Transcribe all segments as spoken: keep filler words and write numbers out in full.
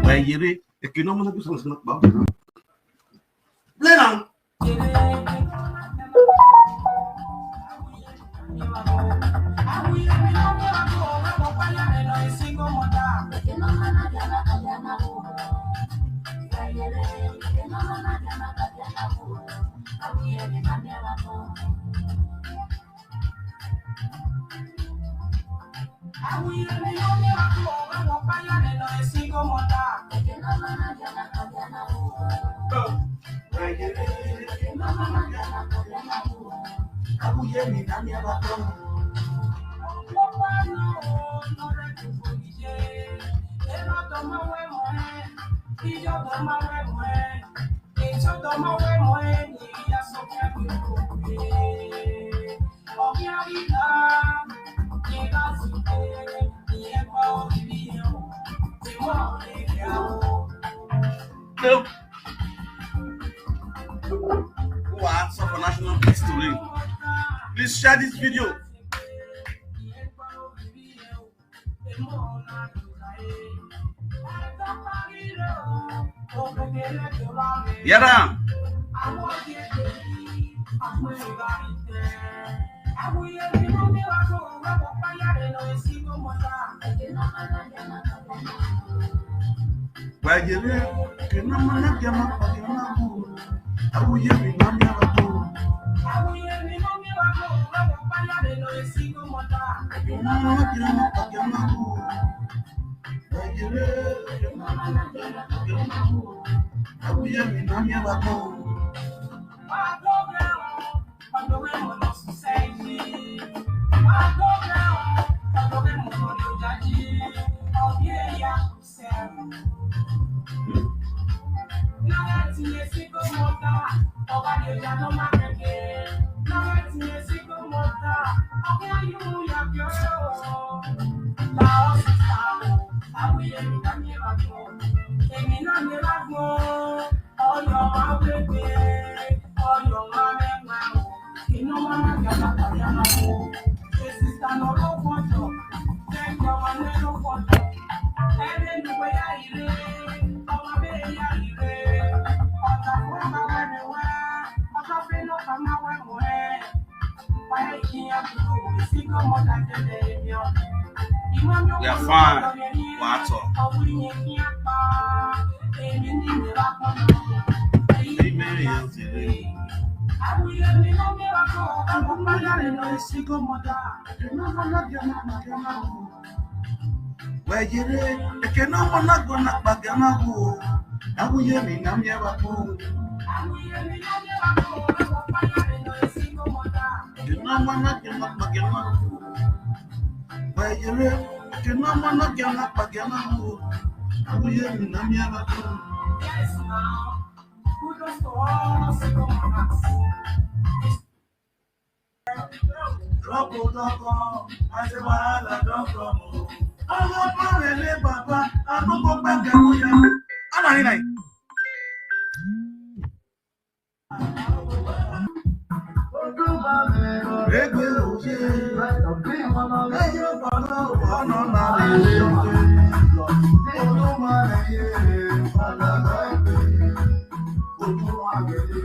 Wayere, ekene ọma na-agụ sọrọ sọrọ kpa. Play now. Who are some for national history? Please share this video. Yara. Wayere, ekene ọma na-abịa ma kpagara ahụ. Awụyere na-abịa ma kpagara ahụ. We are fine. What's up? Amen. Wayere, ekene ọma na-agụ na kpagara ahụ. Awụyere na mịa bakụ. Ekene ọma na-agụ na kpagara ahụ. Wayere, ekene ọma na-agụ na kpagara ahụ. Awụyere na mịa bakụ. Yes, now. Kudos to all single mothers. Trouble don come, I say wahala don come o. Ọmọ Pawele baba, agbogbo gbàgbé oya. Ana ni nai. Egbe oye. Eyo baba, ọ̀nà na le. Olúwa ye, Olúwa ye.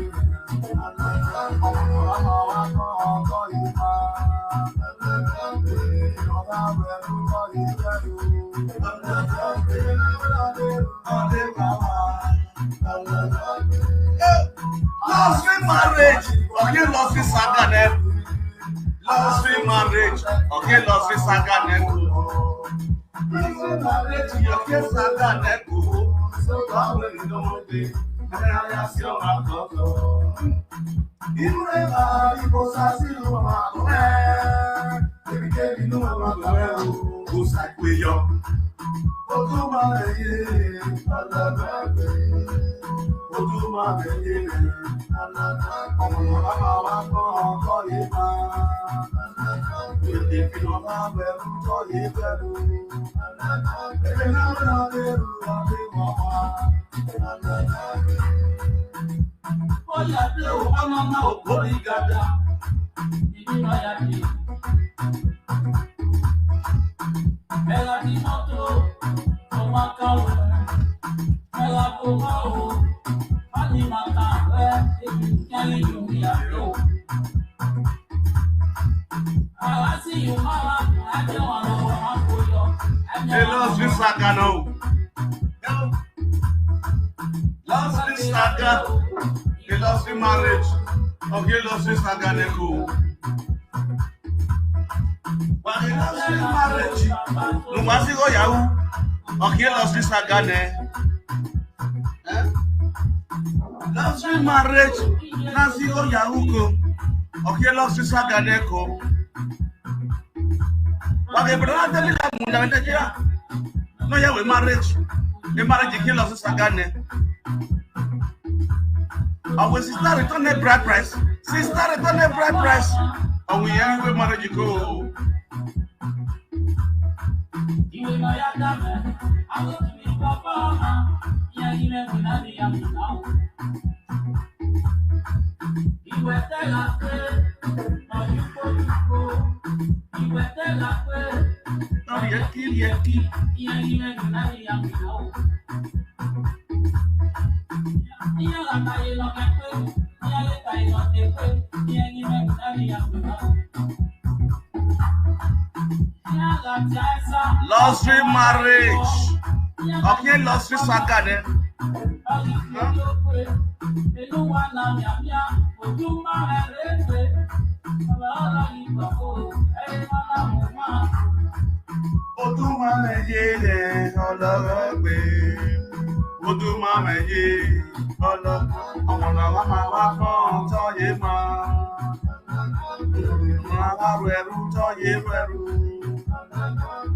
Love Sweet Marriage, okay, Love Sweet Saga, ne? Love Sweet Marriage, okay, Love Sweet Saga, ne? Hey, lost this saga now. Lost this saga. Hey, lost the marriage. Okay, lost this saga, Neko. But the lost the marriage. No, was it go Yahoo? Okay, lost this saga, ne? Eh? Luxury marriage, nasi o yahuko. Okay, luxury saga neko. Wage brother tell me that munda Nigeria. No, yeah, we marriage. The marriage is luxury saga ne. Our sister return the bride price. Sister return the bride price. And we hear we marriage go. Luxury marriage. Okay, luxury saga then. Odumame ye ọlọ́rọ̀ gbé. Odumame ye ọlọ́rọ̀. Ọmọ làwọn máa wá fún ọtọ́ yé mọ́. Ọmọ làwọn rú ẹrú tọ́ yé rú ẹrú.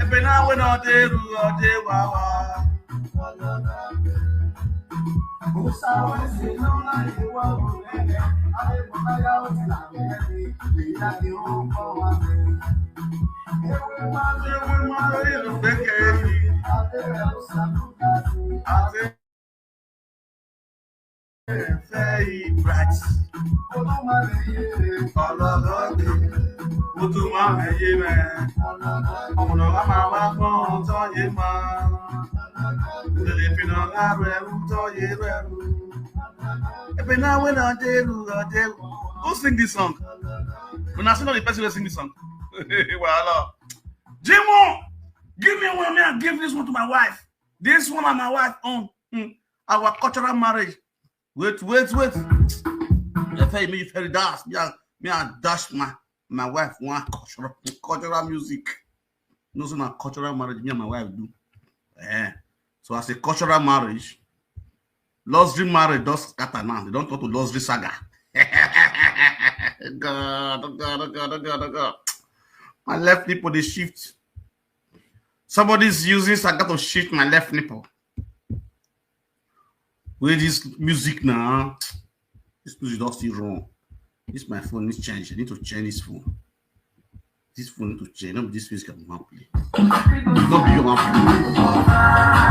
Ebe na we na ọdẹ rú ọdẹ wá wá. Who sing this song? When I see not the person who sing this song. Wahala. Jimo, give me one, me, I give this one to my wife. This one and my wife own. Hmm. Our cultural marriage. Wait, wait, wait. If I me very dash, me, I, me, I dash my, my wife one cultural, cultural music. No, so na cultural marriage, me and my wife do. Eh. So as a cultural marriage, luxury marriage don scatter now. They don turn to luxury saga. God, oh God, oh God, oh God, oh God. My left nipple dey shift. Somebody's using saga to shift my left nipple. With this music now, this music don still wrong. This my phone needs change. I need to change this phone. This phone need to change. No be this music I wan play. No be you wan play.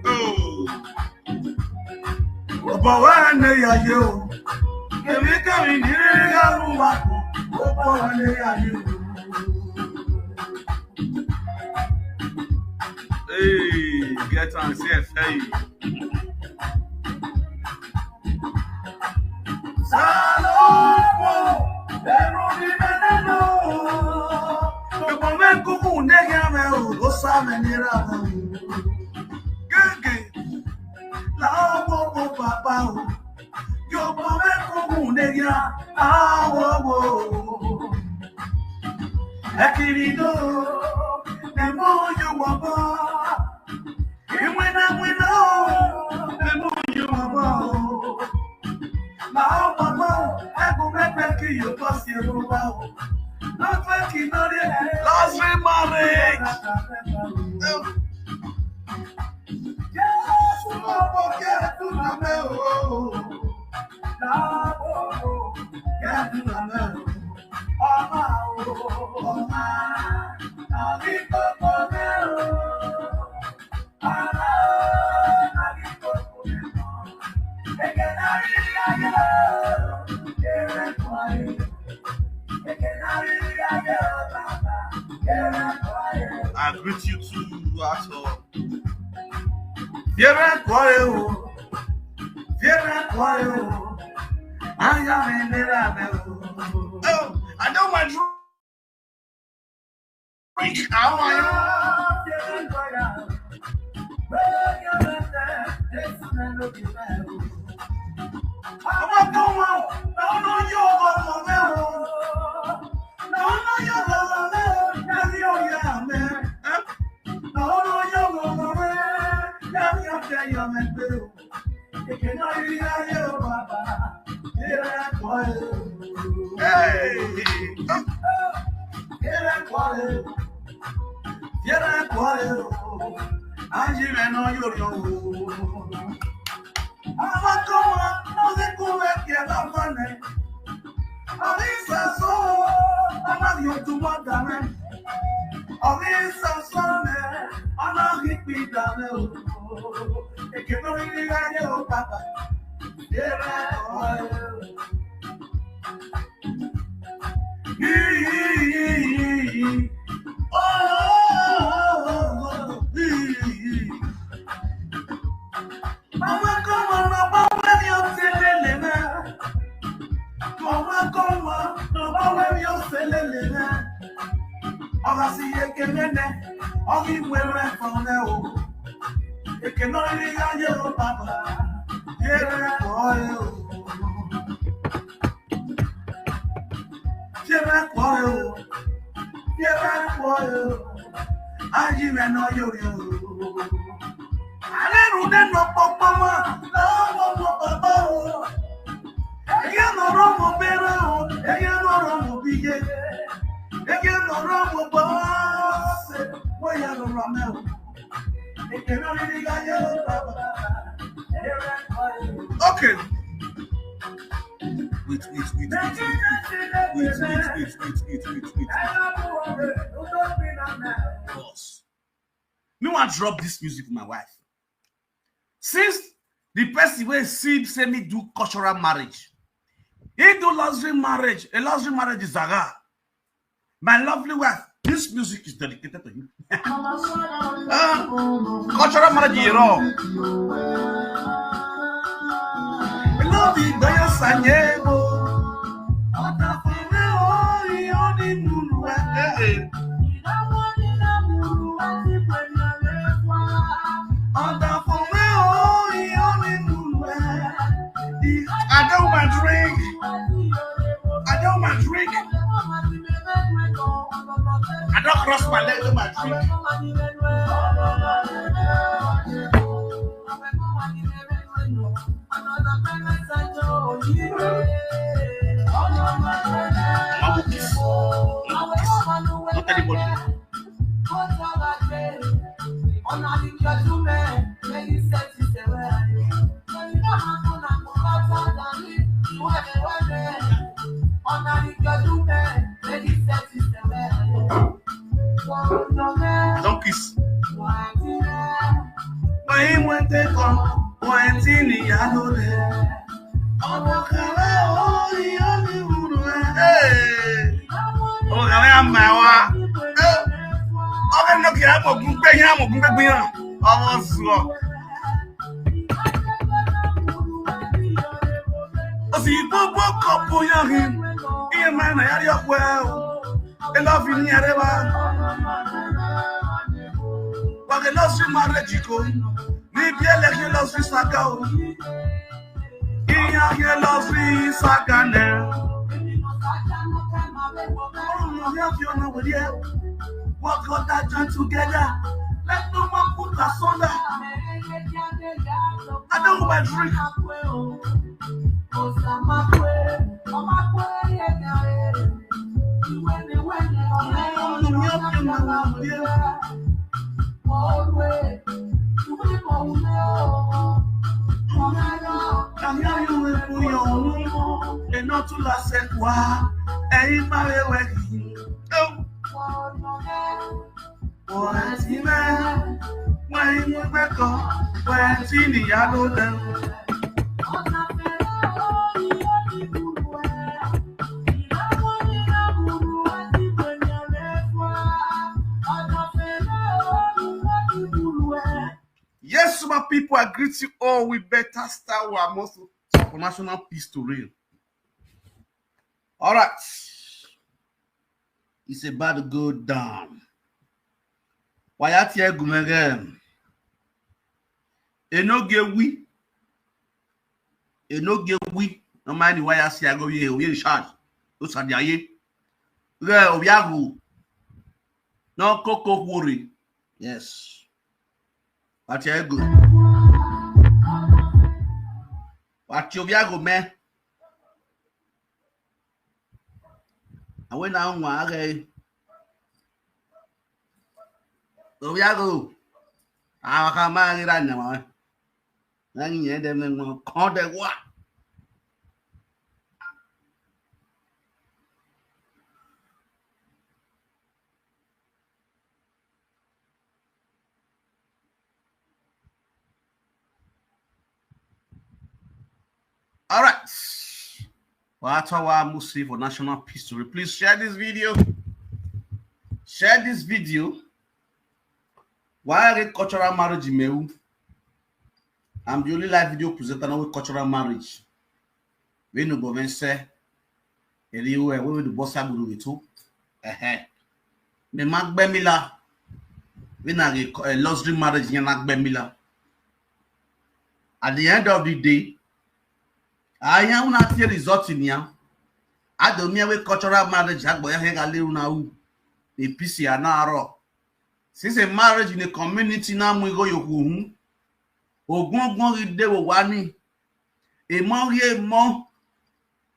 Oh. Ọba wa ne ya ye o. Kemi kemi ni ya ru wa ko. Ọba wa ne ya ye o. Hey, get on, C F A. Salomo, ẹ̀rù ni mẹ́lẹ́ lọ. Gbogbo mẹ́kúnkún nẹ́gẹ́ mẹ́ o, ó sá mẹ́ nira mẹ́ o. Gègé, làwọn gbogbo bàbá o. Gbogbo mẹ́kúnkún nẹ́gẹ́, àwọn wo. Ẹ kiri dó, ẹ mú yóò wọ bọ́. Iwina, wina, o, emu yo mama o. Ma o mama o, egu pepe ki yo ko si eru ba o. No fe ki no re. Last marriage. Yes, mo mo ke tu na me o. Na o. I greet you too at all. Viera Kwayo, Viera Kwayo, I am in the Lamb. Oh, I know my drink. How are you? Ọmọ kan wà, lọ́nà yóò wọ ọmọ mẹ́wọ̀n. Lọ́nà yóò wọ ọmọ mẹ́wọ̀n, lórí ọ̀yà mẹ́. Lọ́nà yóò wọ ọmọ mẹ́, lórí ọ̀yà mẹ́ pé o. Èké náà rí ayé o bàbá, eré ẹ̀kọ́ ẹ̀ o. Hey! Eré ẹ̀kọ́ ẹ̀ o. Eré ẹ̀kọ́ ẹ̀ o. Ayé rẹ̀ náà yóò yọ o. Amakoma, ozikume kia bafane. Obi saso, amari otumwa dame. Obi saso ne, amari pi dame o. Ekemori ni ganye o papa. Yere o. Oh, oh, oh, oh, oh. Mama, come on, no, but when you say lele na. Mama, come on, no, but when you say lele na. Ọba si ekene ne, ọba iwe re fone o. Ekene ori ya ye o baba, ye re ko e o. Ye re ko e o. Ye re ko e o. Ayi me no yo yo. Alẹ́rùndé lọ pọpọ mọ́, lọ́wọ́ mọ́ bàbá o. Ẹyẹ lọ́rọ́ mọ́ bẹ́rẹ̀ o, ẹyẹ lọ́rọ́ mọ́ bí yé. Ẹyẹ lọ́rọ́ mọ́ bọ́ ṣe, wọ́n yà lọ́rọ́ mẹ́ o. Èkèrè orí ní ayé o bàbá. Okay. Wait, wait, wait, wait, wait, wait, wait, wait, wait, wait, wait, wait, wait, wait. Pause. Me wan drop this music with my wife. Since the person wey see say me do cultural marriage, he do luxury marriage. A luxury marriage is zaga. My lovely wife, this music is dedicated to you. Ah, cultural marriage, you know. Love you, Doya Sanyebo. Ọ̀dà fún mi o, ìyọ́nì múlùú ẹ̀. Eh, eh. Ọ̀dà fún mi o, ìyọ́nì múlùú ẹ̀. I don't want drink. I don't want drink. I don't cross my leg with my drink. Mama, kiss. Mama, kiss. Not anybody. Don't kiss. Why him went take on? Why didn't he handle there? Ọmọ kàrá orí oníwúrú ẹ̀. Ọmọ kàrá yà máa wá. Ọmọ náà kì í àmọ̀gún gbé yín, àmọ̀gún gbé gbé yín. Ọmọ sùn. Osi gbogbo kọpụ ya him. Ihe mma na ya rịọkwa. Ị love ni arịba. Wage love si marriage ko. Ni bi ele ke love si saga o. Iya ke love si saga ne. Oh, no, help you, no, with you. Work out that joint together. Let no man put asunder. I don't want drink. Iná tún la ṣe wá, ẹ̀yin máa rẹ̀ wẹ̀ yìí. Wọ́n ti mẹ́, wọ́n yín mú pẹ́kọ̀, wọ́n ti níyà ló lẹ́nu. Yes, my people, I greet you all with better Star Wars, most supernatural peace to reign. All right. It's about to go down. Why at here, Gumege? Enoge we. Enoge we. No mind why I say I go here. We in charge. Those are the aye. Re obiago. No koko worry. Yes. What's your good? What's your biago, man? Awe na nwa age. Obiago. Awa ka ma gira na ma. Na ni ede me mo kon de wa. All right. Watawa Musi for national history. Please share this video. Share this video. Why are cultural marriage in Meru? I'm the only live video presenter now with cultural marriage. We no go say, eri we we the boss agburu we too. Eh eh. Me magbemila. We na a luxury marriage yan magbemila. At the end of the day, I am not here resulting here. I don't mean we cultural marriage. I go here ga live now. The P C R na ro. Since a marriage in a community na mu go yoku hu. Ogun ogun ri de wo wa ni. Emo ri emo.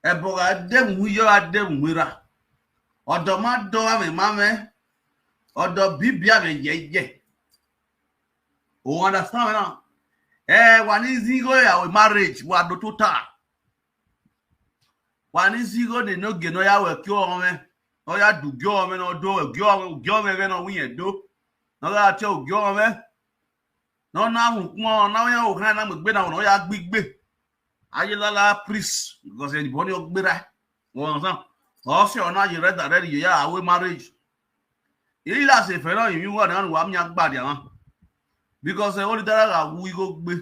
Ebo ga de mu yo a de mu ra. Odo ma do ame ma me. Odo bibi ame ye ye. O understand now? Eh, wa ni zi go ya we marriage wa do total. Wa ni zi go de no ge no ya we kyo me. No ya du gyo me no do we gyo me gyo me ve no wi e do. No ga ti o gyo me. No na hu mo na ya o na na me gbe na no ya gbigbe. Ayelala priest because anybody o gbera. Wọ́n sàn. Ọ̀sẹ̀ ọ̀nà ayé rẹ̀ dàrẹ́ yìí yá àwé marriage. Èyí là ṣe fẹ́ràn yìí wà nínú wa mi àgbàdì àwọn. Because ẹ̀ ó lè dára ra wú igbó gbé.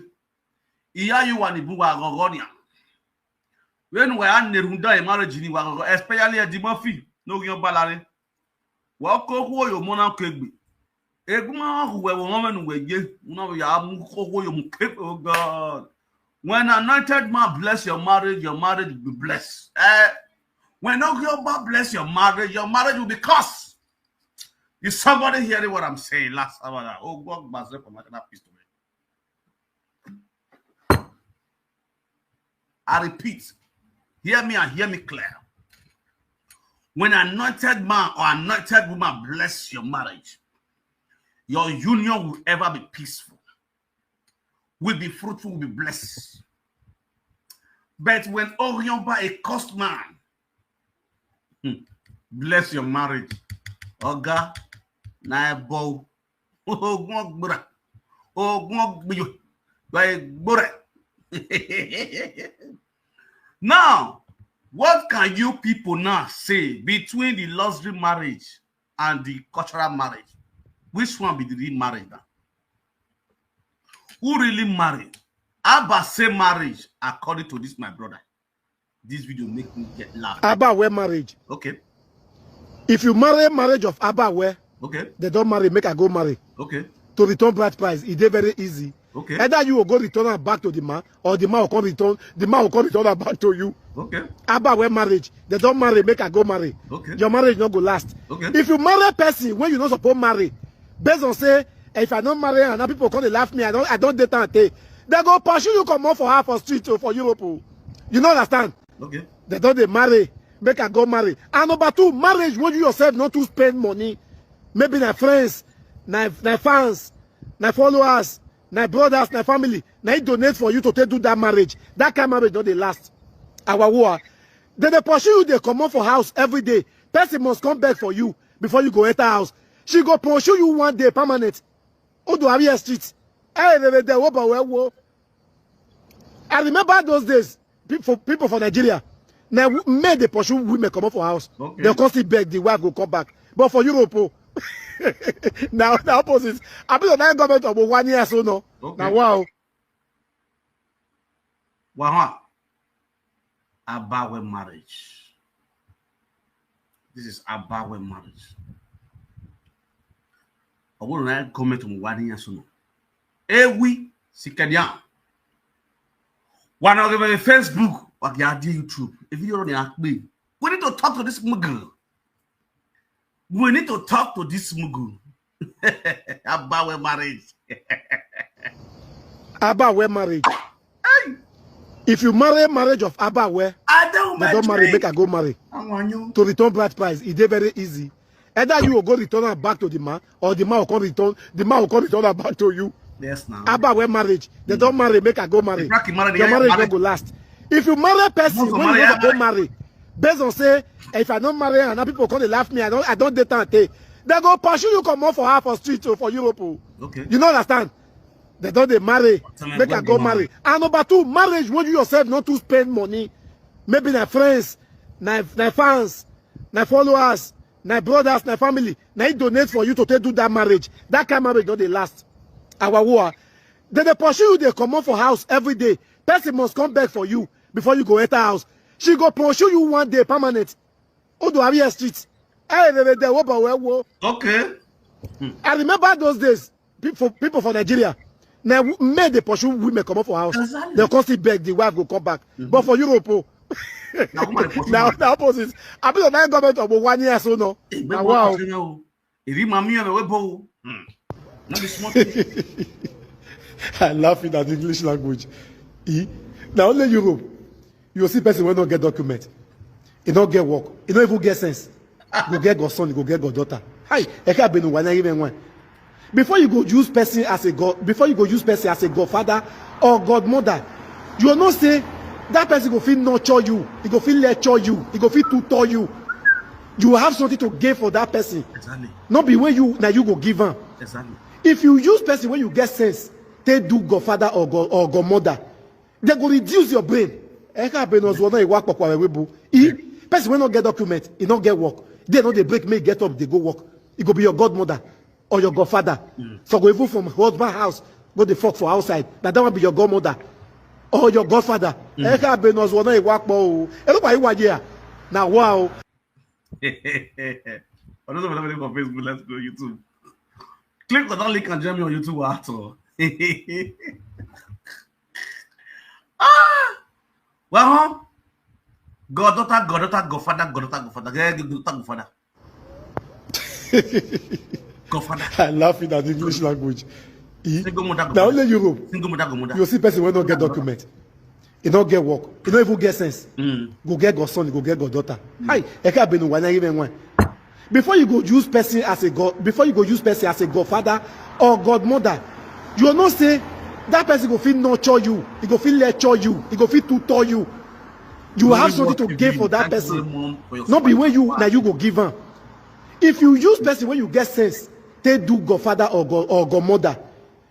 Ìyá yìí wà níbú wa gọ́gọ́ ni à. Wẹ́nu wà á nẹ̀rù dá ẹ̀ marriage ni wa gọ́gọ́. Especially ẹ̀ di Murphy lórí ọba láre. Wọ́n kó kúrò yóò mọ́ná kégbè. Eguma hu we wo me nu we ye. Una we ya mu koko yo mu kepe, oh God. When anointed man bless your marriage, your marriage will be blessed. Eh, when Oglobah bless your marriage, your marriage will be cursed. Is somebody hearing what I'm saying? Last Sabbath. Oh God, bless for my peace to me. I repeat, hear me and hear me clear. When anointed man or anointed woman bless your marriage, your union will ever be peaceful, will be fruitful, will be blessed. But when Orion by a cursed man, hmm, bless your marriage. Oga, na ebo. Ogun ogbura. Ogun ogbiyo. By gbura. Now, what can you people now say between the luxury marriage and the cultural marriage? Which one be the real marriage now? Who really married? Abba say marriage, according to this, my brother. This video make me get laugh. Abba where marriage? Okay. If you marry marriage of Abba where, okay, they don't marry, make I go marry. Okay. To return bride price, it dey very easy. Okay. Either you will go return am back to the man, or the man will come return, the man will come return am back to you. Okay. Abba where marriage, they don't marry, make I go marry. Okay. Your marriage not go last. Okay. If you marry a person when you not supposed marry, based on say, if I don't marry and now people come they laugh me, I don't I don't date and take. They go pursue you come out for her for street or for Europe. Oh. You know understand? Okay. They don't they marry, make I go marry. And number two, marriage when you yourself not to spend money. Maybe my friends, my, my fans, my followers, my brothers, my family, na he donate for you to take do that marriage. That kind of marriage don't they last. Our war. Dem dey pursue you, dey comot for house every day. Person must come beg for you before you go enter house. She go pursue you one day permanent. Odo Aria Street. Hey, they, they, they, wo, ba, wo, wo. I remember those days. People, people for Nigeria, now men dey pursue women comot for house. Okay. Dem come still beg, the wife go come back. But for Europe, oh, now the opposite. I be the government of one year so no. Okay. Now wow. Waha. Abawe marriage. This is Abawe marriage. I want to comment on one year so no. Ewi sikadia. One of the Facebook, wagiadi YouTube. If you don't ask me, we need to talk to this mugu. We need to talk to this mugu. Abawe marriage. Abawe marriage. If you marry marriage of Abawe, I don't they don't marry, make I go marry. I want you. To return bride price, e dey very easy. Either you will go return am back to the man, or the man will come return, the man will come return am back to you. Yes, now. Abawe marriage, they don't marry, make I go marry. If you marry, Your you marriage marry. No go last. If you marry person, Most of when you marry, never yeah, go marry. Marry, based on say, if I don't marry and now people come dey laugh me, I don't, I don't date and take. They go pursue you comot for half for street or for Europe. Oh. Okay. You no understand? They don't dey marry, Tell me make I when go they marry. And number two, marriage when you yourself not to spend money. Maybe na friends, na, na fans, na followers, na brothers, na family, na it donate for you to take do that marriage. That kind of marriage don't dey last. Our war. Then they pursue you, they comot for house every day. Person must come beg for you before you go enter house. She go pursue you one day permanent. Odo Aria Street. Hey, they, they, they, wo, ba, wo, wo. Okay. I remember those days. People, people for Nigeria, now men dey pursue women comot for house. Exactly. They come still beg, the wife go come back. But for Europe, oh, Now, woman dey pursue now man. The opposite. I be the government of one year so no. Hey, Now but wow. What you know? If you mommy on the way, bo. Hmm. Not be small thing. I laugh in that English language. E, now only Europe. You see person wey no get document. E no get work. E no even get sense. Go get godson, go get goddaughter. Hi, eke abenu wanya even one. Before you go use person as a god, before you go use person as a godfather or godmother, you know say that person go fit nurture you, he go fit lecture you, he go fit tutor you. You have something to gain for that person. Exactly. Not be when you now you go give am. Exactly. If you use person when you get sense, take do godfather or god or godmother, they go reduce your brain. Eka ben was one work for we bu. E person wey no get document, e no get work. They no dey break, make get up, they go work. E go be your godmother or your godfather. So go even from husband house, go the fuck for outside. That that one be your godmother or your godfather. Eka ben was one work for. E look like you are here. Now wow. For those of you that are for Facebook, let's go YouTube. Click on that link and join me on YouTube at all. Ah! Well, huh? Goddaughter, goddaughter, godfather, goddaughter, godfather. Yeah, goddaughter, godfather. Godfather. I laugh in that English language. E, Single mother, now godfather. Only Europe. Single mother, godmother. You see person wey no get document. E no get work. E no even get sense. Mm. Go get godson, go get goddaughter. Hi, eke abenu wanya even one. Before you go use person as a god, before you go use person as a godfather or godmother, you know say that person go fit nurture you, he go fit lecture you, he go fit tutor you. You have something to gain for that person. Not be when you now you go give am. If you use person when you get sense, take do godfather or god or godmother,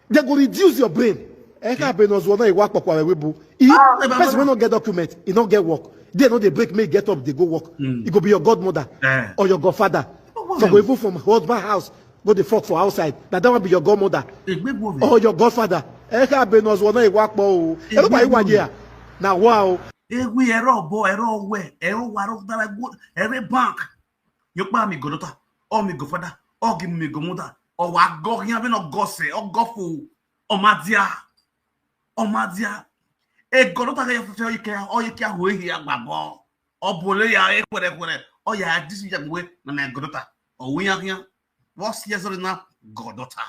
they go reduce your brain. Eka ben was one work for we bu. E person wey no get document, e no get work. They no dey break, make get up, they go work. E go be your godmother Eh. Or your godfather. So go even from husband house, go the fuck for outside. That that one be your godmother or your godfather. Eka ben was one work for. E look like you are here. Now wow. Ewi ero bo ero we ero waro dara go ere bank. Yo pa mi godota, o mi godfather, o gi mi godmother, o wa go yan be no go se, o go fu, o ma dia, o ma dia. E godota ke yo fe o yike o yike ahu ehi agbabo. O bole ya e kwere kwere. O ya disi ya gwe na my godota. O wi ya ya. What's yes or not godota?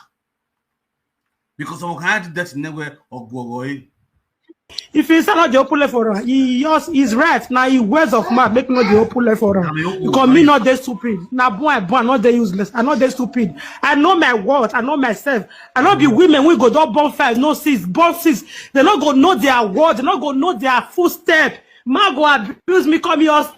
Because of kind that never or go away. If he say not the open left for her, he yours is right. Now he words of mouth make not the open left for her. Because me not dey stupid. Now boy, boy, not dey useless. I not dey stupid. I know my worth. I know myself. I not be women we go don born five, no six, born six. They not go know their worth. They not go know their footstep. Man go abuse me, call me all,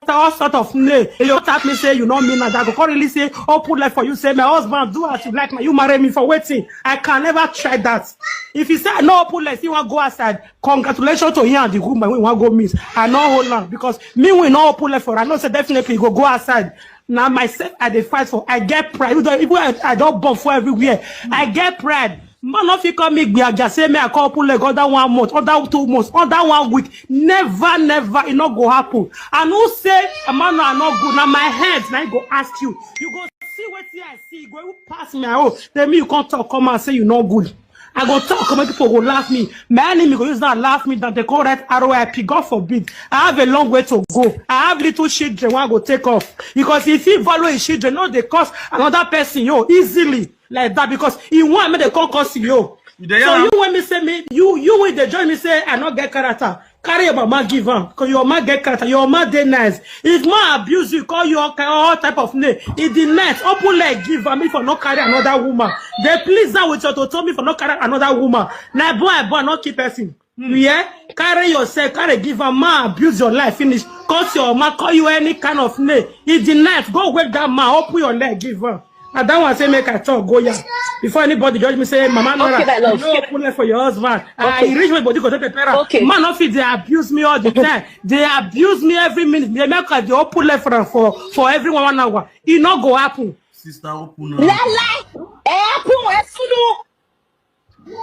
all sort of name. You tap me say you know me now. I go come really say, oh, put life for you. Say my husband, do as you like. Now you marry me for waiting. I can never try that. If you say I no open life, you want go outside. Congratulations to him and the woman we want go meet. I no hold on because me we no open life for. I know say definitely go go outside. Now myself I dey fight for. I get pride. Even I, I don't bump for everywhere. I get pride. Man no fit call me gbiaga, say me I call pull leg under one month, under two months, under one week. Never, never, it not go happen. And who say a man no, I not good? Now my head, now I go ask you. You go see what I see, go you pass me. Oh, then me you come talk, come and say you not good. I go talk, come people go laugh me. My enemy go use that laugh me that they call that R O I P. God forbid. I have a long way to go. I have little children who I go take off. Because if he follow his children, no, they cause another person, yo, easily. Like that because he want me to come cause you. You dey hear So am? You when me say me, you you when they join me say I not get character. Carry your mama give am because your mama get character. Your mama dey nice. If man abuse you, call you all, ki- all type of name. If the night open leg give am if I not carry another woman. They please that with your to tell me for not carry another woman. Now boy, boy, not keep person. Yeah, carry yourself, carry give am man abuse your life finish. Cause your mama call you any kind of name. If the night go wake that man, open your leg give am. And that one say make I talk go ya. Before anybody judge me say mama Nora, Okay, my love. You know open leg for your husband. Ah, Okay. He reach my body go take prepare. Okay. Man no fit they abuse me all the time. They abuse me every minute. They make I dey open leg for am for for everyone one hour. It not go happen. Sister, open up. Lele, ẹ kún ẹ súnú.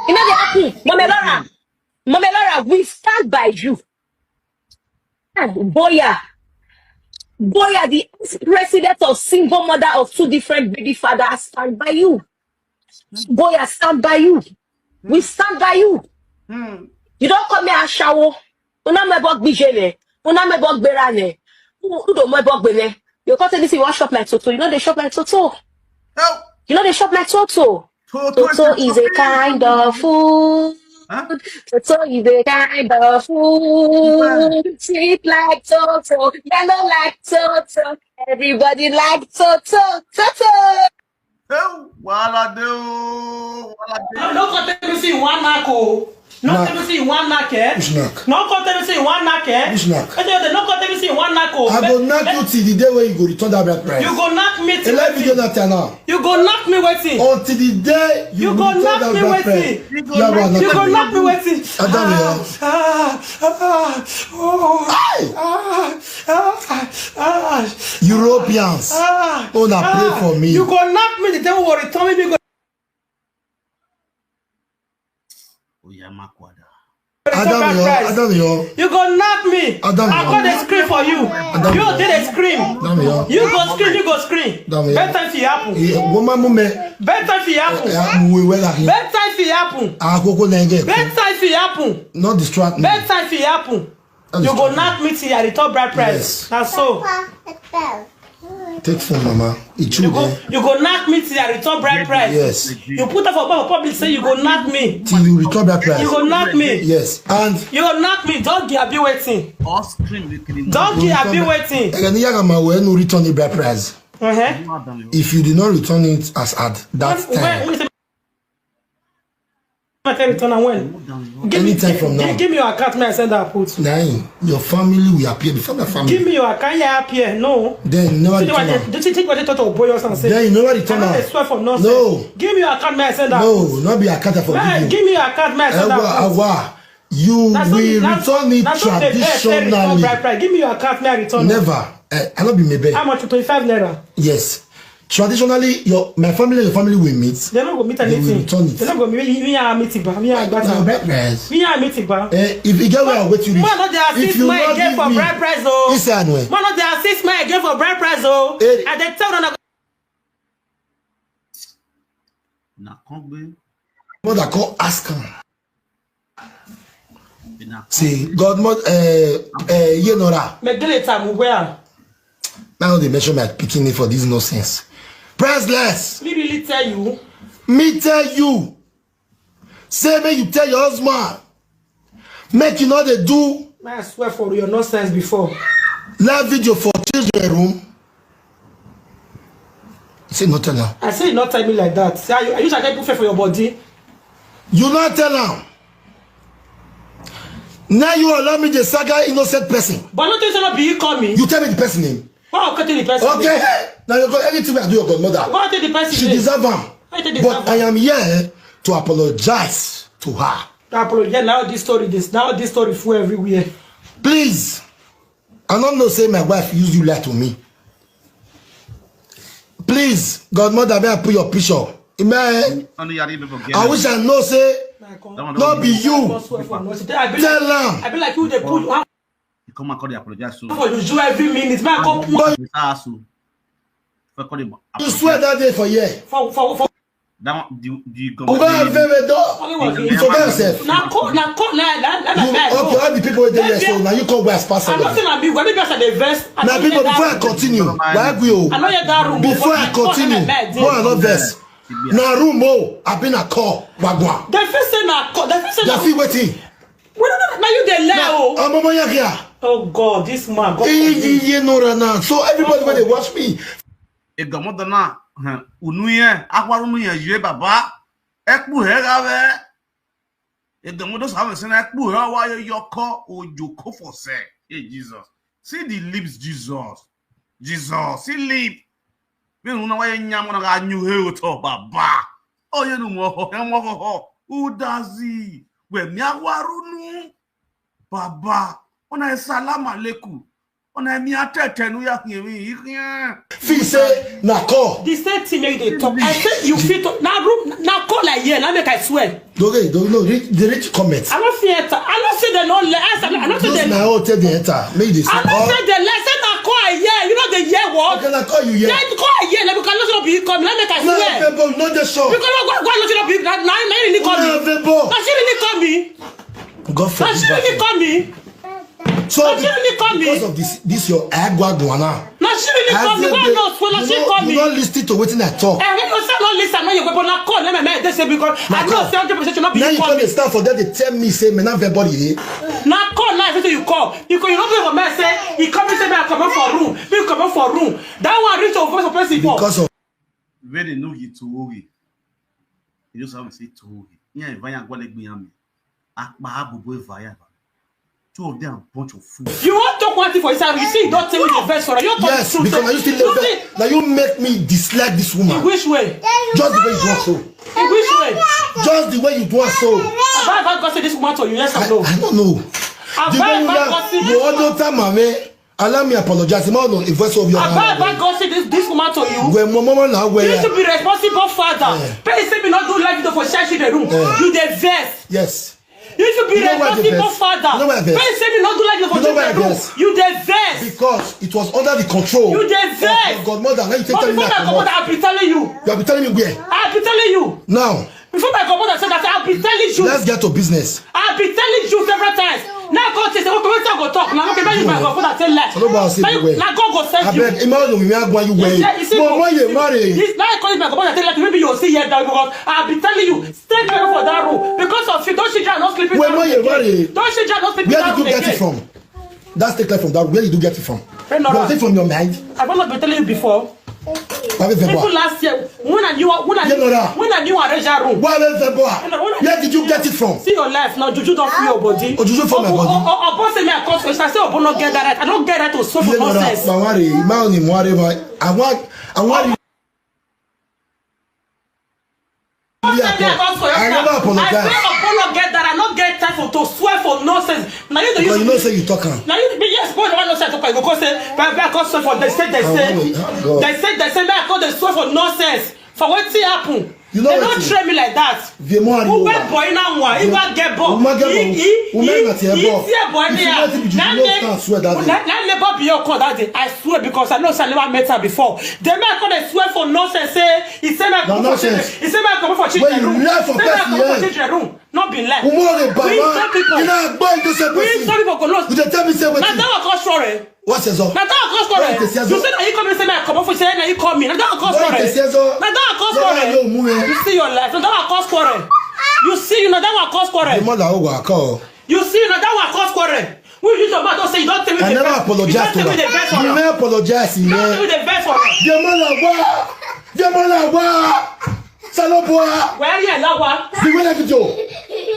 You know they happen. Mama Laura, Mama Laura, we stand by you. Ah, Boya, Boya, the ex-president of single mother of two different baby fathers, stand by you. Boya, stand by you. We stand by you. Hmm. You don't come here ashawo. Una me bog bijene. Una me bog berane. Who who don't me bog bene? You can't say this you want shop like Toto. You know they shop like Toto. Help. You know they shop like Toto. Toto is a kind of food. Huh? Toto is a kind of food. Sweet like Toto, yellow like Toto. Everybody like Toto. Toto. Hey, wahala dey o, wahala dey. No, no come tell me say you wan knack o. No Knack. Tell me say you wan knack, eh? Which knack? No come tell me say you wan knack, eh? Which knack? Ejode, no come tell me say you wan knack o. I go knack you till the day wey you go return that bride price. You go knack me till wetin? Let me do that now. You go knack me wetin? Until the day you go return that bride price. You go knack me wetin? You go knack me wetin? I don't know. Ah, ah, ah, oh. Hey! Ah, ah, ah, ah. Europeans. Ah, una pray for me. You go knack me the day wey you go return me. Oya Makwada. Adam yo, Adam yo. You go knack me. Adam yo. I go dey scream for you. Adam yo. You dey dey scream. Adam yo. You go scream, you go scream. Adam yo. Better if it happen. Eh, woman mume. Better if it happen. Eh, eh, we will like you. Better if it happen. Akoko nenge. Better if it happen. Not distract me. Better if it happen. You go knack me till I return bride price. Yes. Na so. Take phone, mama. It true. You go, you go knack me till I return bride price. Yes. You put up for public say you go knack me. Till you return bride price. You go knack me. Yes. And you go knack me. Don't give abi waiting. Don't give abi waiting. Ega ni yaga ma we no return the bride price. Uh-huh. If you did not return it as at that time. I tell return am when? Give me, Anytime from now. Give me your account, may I send that put. Nine, your family will appear before my family. Give me your account, yeah, appear. No. Then you never See the return one am. They, they take what they thought of boy or something. Then you never return I am. Swear for nothing. No. Give me your account, may I send that No, put. Not be account for Man, give you. Give me your account, may I send that Awa, put. Awa. You That's will not- that's return it not the best, eh, return traditionally. Bride price. Give me your account, may I return it. Never. Eh, I not be maybe. How much? Twenty-five naira. Yes. Traditionally, your my family and your family will meet. They no go meet They will anything. Return it. They no go meet. We are meeting, ba. We are No, better. Bride price. We are meeting, ba. Eh, if you get where I wait you reach. Man, no, they If assist you me not again give for me bride price, oh. This anyway. Man, no, they assist me again for bride price, oh. Eh. And they tell them Na kongbe. Mother come ask am. Be na Say, God, mother, uh, uh, Yenora. Megele tamu where? Now they mention my picking for this nonsense. Priceless. Me really tell you. Me tell you. Say make you tell your husband. Make you know they do. I swear for your nonsense before. Live video for children room. Say no tell am. I say you not tell me like that. Say, are you, are you trying to put fear for your body? You not tell am. Now you allow me to saga innocent person. But no tell say no be you call me. You tell me the person name. Why I go tell the person? Okay. Now you go anything I do your godmother. Why I tell the person? She name? Deserve am. I tell the But person. I am here to apologize to her. I apologize. Now this story, this now this story full everywhere. Please, I don't know say my wife use you lie to me. Please, godmother, may I put your picture? Amen. Only you people get I wish I know say My God. That one no don't be mean- you. Don't swear for nothing. I be Tell like, am. I be like you. They pull you out You come and call the apologize. So for you do every minute. Man, come But Mister Asu. Fuck all the you swear that day for here. for for for. That one, the the Oga Avevedo. Only one You forget yourself. Now call, now call, now now now You, now okay, all the people wey dey here so now you come go as I pastor. don't say na me. When maybe I say the verse. I Now don't people, get before I that continue, Don't mind. why we o? I know you that room. Before I But call continue, my bed. Go and not verse. Na room o, I been a call. Wagwan. They feel say na call. They feel say They na. feel waiting. Well, no, no, no, you dey lie. Oh. I'm over here. Oh God, this man. God Iye forbid. iye no rana. So everybody when they watch me, Egamoda na unu ye akwara unu ye ye baba. Ekpu he gawe. Egamoda sa me sena ekpu he wa yo yoko ojoko for se. Hey Jesus. See the lips, Jesus. Jesus. See lip. Me unu wa ye nyamo na ga nyu he oto baba. Oh ye nu mo ho he mo ho ho. Udazi. We mi akwara unu. Baba. Ona salam alaikum. Ona mi atete nu ya hin mi hin. feel say na call. The same thing make they talk. I say you fit talk. Now room, now call like here. Now make I swear. Okay, don't know. Read the rich comments. I don't fear. I don't say they no lie. I don't say Those they. na all tell the enter. Make they say I don't call. Say they lie. Say na call here. You know the year what? Okay, na call you here. Let call here. Let because not be come. Let make I No, swear. People, no dey sure. Because no go no be na na really call me. People. Na she really call me. God Na she really forbid. Call me. So Na she really call me. Because of this, this your agwagwana. Na she really call me. Go and know so na she call me. You not listen to wetin I talk. I don't know say no listen. No you go but na call. Let me make they say because I know say hundred percent you not be Now you call come me. Dey stand for there. They tell me say me not verbal here. Na call na say you call. You call you no be for me say he come say me I come for room. Me come for room. That one reach over for person for. Because of Very no gi to ogi. You just have to say to ogi. Yeah, vanya gwale gbiyan mi. Akpa abubo evaya. Two of them bunch of fools. You wan talk one thing for inside you see you don tell me the verse for you talk Yes, the truth. Because now you still You live see there. Now you make me dislike this in woman. Which way? Just the way you do am so. In which way? Just the way you do am so. Have I ever gotten this woman to you? Yes or I, no? I don't know. Have The I way you ever are, gotten you this all woman? Don't tell me. Allow me apologize. You know, the voice of your Have I hand. Ever gotten this this woman to you? When my mama now You where. should be responsible father. Yeah. Pay say me not do life for share the room. Yeah. You dey vex. Yes. You should be You know why they responsible vex? father. You know why I vex? Pay say me not do life for You know why I share the room. Vex? You dey vex. Because it was under the control. You dey vex. Of your godmother. Now you take But time before like I a come out, month. I be telling you. You have been telling me where. I be telling you. Now, Before I come out, I said that I be telling you. Let's get to business. I be telling you several times. Now God say, okay, wait till I go talk. Now okay, now you my God for that tell lie. So nobody say Now you- the way. Now God go I send you. beg. Imagine we are going you You way. say- you say- Mama, you marry. This now I call it my God for that tell lie. Maybe you see here down because I be telling you. Stay careful for that room because of you. Don't she just not sleeping. When you marry. Don't she just not sleeping. Where did you get it from? That's the clear from that. Where did you get it from? Hey, Nora. You got it from your mind. I've not been telling you before. Have it Even verbal. Last year, when I knew when I Yeah, Nora. when I knew I reached that room. Why have it verbal? No, no, no. Where did you get it from? See your life now, juju don full your body. Ojuju for my body. Obo say me I come special. Say Obo no get that right. I don't get right to suffer Yeah, Nora. nonsense. Mawari, Mawari, Mawari. I want, I want you. Say me I come special. I never I apologize. say Obo no get that. I no get time for to swear for nonsense. Now you dey Because you use know say you talk am. Now you be yes, boy, no one no say talk. You go say, but I come swear for they say they Oh, say. wait, oh, God. They say they say me I come dey swear for nonsense. For wetin happen? You know They what don't is- train me like that. Vemo and Who you went are. boy now one? He Yeah. wan get ball. Woman get He ball. he Woman he na tear he ball. Tear ball If you there. want to be, you Now no make stand swear that well, day. Now now labor be your call that day. I swear because I know say I never met her before. Then me I come dey swear for nonsense say he say me I Na come for children. Nonsense. He say me I come for When children you room. lie for Say me I person, come for yeah. Children room. No be lie. Umore We baba. some people. You know, boy, you say We person. some people go lost. You dey tell me say Na wetin? that one come sure. What's the song? Na that one come score. Why you dey say You so? Say na you come say me I come for say na you call me. Na that one come Why score. you dey say so? Na that one come Why score. you mumu, eh? You see your life. Na that one come score. You see you na that one come score. The mother who go call. You see na that one come score. We use your mouth don say you don tell me I the never best. Apologize You to don tell me the her. best You one. may apologize. You don Yeah. tell me the best one. The mother wa. The mother wa. Saloboa. Where you allow one? The way that you do.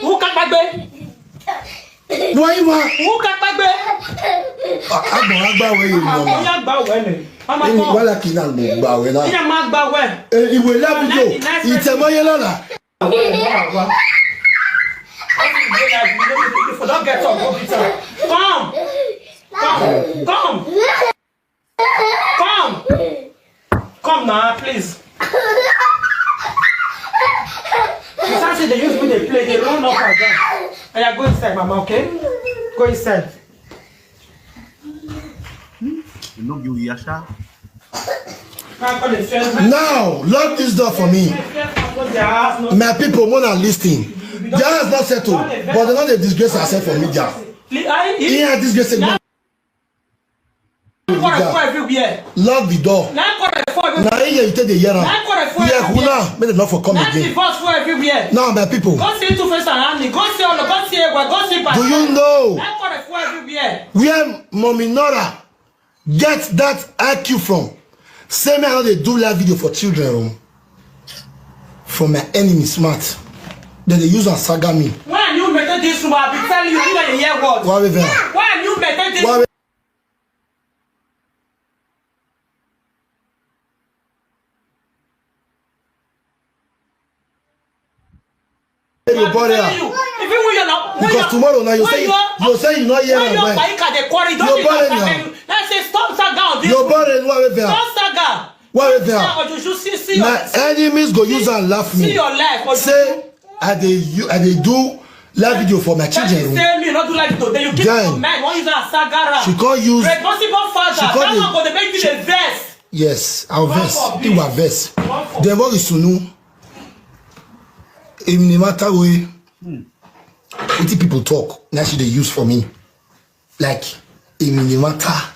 Who can back me? Why you want? Who can pagbe? Agbo agba we you Ọmọ mama. Ya gba we ni. Ọmọ Ini kọ. Wala kina mo gba we na. Ina ma gba we. Eh, iwe la video. Ite mo ye lala. Don't get up, go beat her. Come. Come. Come. Come. Come now, please. You can't say they use me, they play, they run up and down. And you go inside, mama, okay? Go inside. You know, you yasha. Now, call the first man. Now, lock this door for me. First man go their house, no. My people, wanna listen. Their house not settled, but they not dey disgrace herself for media. Li- I- He had disgrace. Quarrel for everywhere. Lock the door. Now quarrel for everywhere. Now here you take the year. Now quarrel for Yeah, everywhere. Huna, may they not for come Now again. Divorce for everywhere. Now, my people, Go see Two Face and Annie. Go see all. Go see Ewa. Go see Baba. Do you know Now quarrel for everywhere. Where Mommy Nora get that I Q from? Say me I know they do live video for children room. From my enemy smart. Then they use and saga me. When you make this room, I'll be telling you, you don't hear what. Why we there? When you make this Why we You bother. If you will, you're not. Because tomorrow now you say you say you not hear When am your well. Faika dey quarry, don't You you bother don't now. Saga you. Now say stop Saga on this. You bother why we there? Stop Saga. Why we there? Now you should see see My your enemies go use and laugh see me. Your life. Or Say I dey you I dey do live video for my Tell children you room. Say me not do like to. Then you keep Then on mind. Why you say Saga? She can't use Responsible father. she can't That dey- one go dey make you dey vex. Yes, I'll One verse. for It me. will verse. One for Then what is Sunu? In the matter way, what people talk, now she they use for me. Like, in the matter.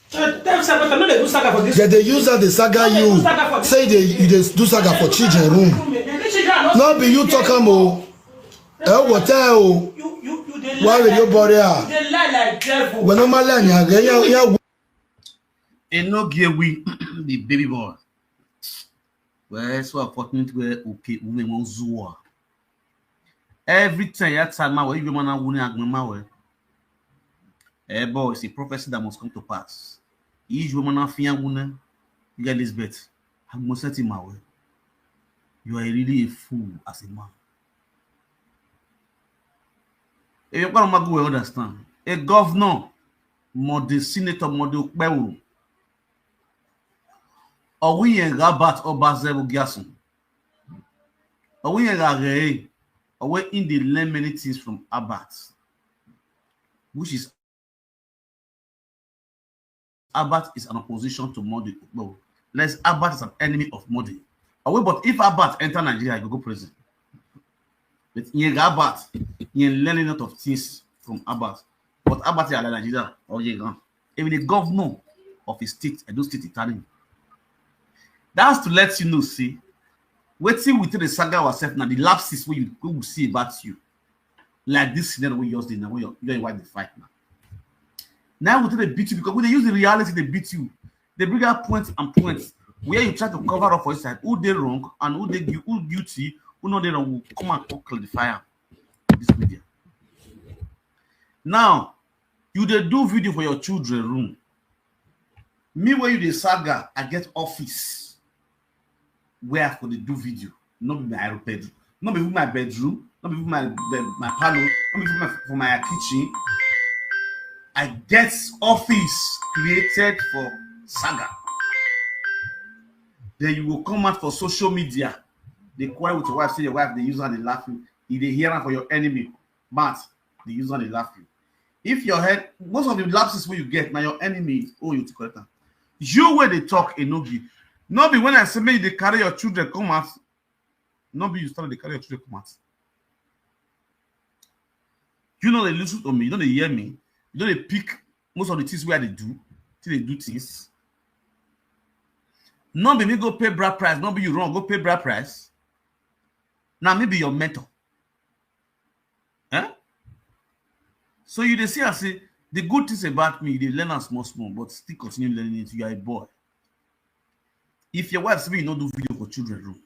So tell me something. No, they do Saga for this. Yeah, they use that the saga you say they you they do saga for children room. No, Not be you talk am o. Eh, what o? You you you dey Why lie will you like- bother? You dey lie like devil. When no matter yeah yeah yeah. Enogie we the baby boy. Well, so unfortunate where okay women won't zua. Every time you tell my way, you man wuni agbon my way. Eh, boy, it's a prophecy that must come to pass. Each woman I fear wuna, you get Elizabeth. I must set him my way. You are really a fool as a man. If you want to go understand, a governor, more the senator, more the okpewo, or we and Rabat or Bazel Giasun, or we and Rare, or we in the learn many things from Abat, which is Abat is an opposition to Modi. No, let's Abat is an enemy of Modi. Away, but if Abat enter Nigeria, he go go prison. But in Abat, he learn a lot of things from Abat. But Abat is Nigeria or Yegan. Even the governor of his state, Edo State, Italian. That's to let you know, see, waiting with the saga ourselves now, the lapses where you who will see about you. Like this scenario we just did now, when you're, you're in the fight now. Now we they beat you because when they use the reality, they beat you. They bring out points and points where you try to cover up for inside who they wrong and who they gu- who guilty, who know they wrong will come and come clarify am. This media. Now, you they do video for your children room. Me where you the saga, I get office where I could do video. Not be my bedroom. Not be my bedroom. Not be my bed, my parlor. Not be my for my kitchen. I get office created for saga. Then you will come out for social media. They quarrel with your wife, say your wife, they use her, they laughing. If they hear her for your enemy, but they use her, they laughing. If your head, most of the lapses where you get, now your enemy, oh, you to correct them. You where they talk, Enogi. Not be when I say, make they carry your children come out. Not be you start to carry your children come out. You know they listen to me. You know they hear me. You know they pick most of the things where they do. Till they do things. Not be me go pay bride price. Not be you wrong. Go pay bride price. Now me be your mentor. Eh? So you they see, I say the good things about me. They learn as small small, but still continue learning it. You are a boy. If your wife say you not do video for children room,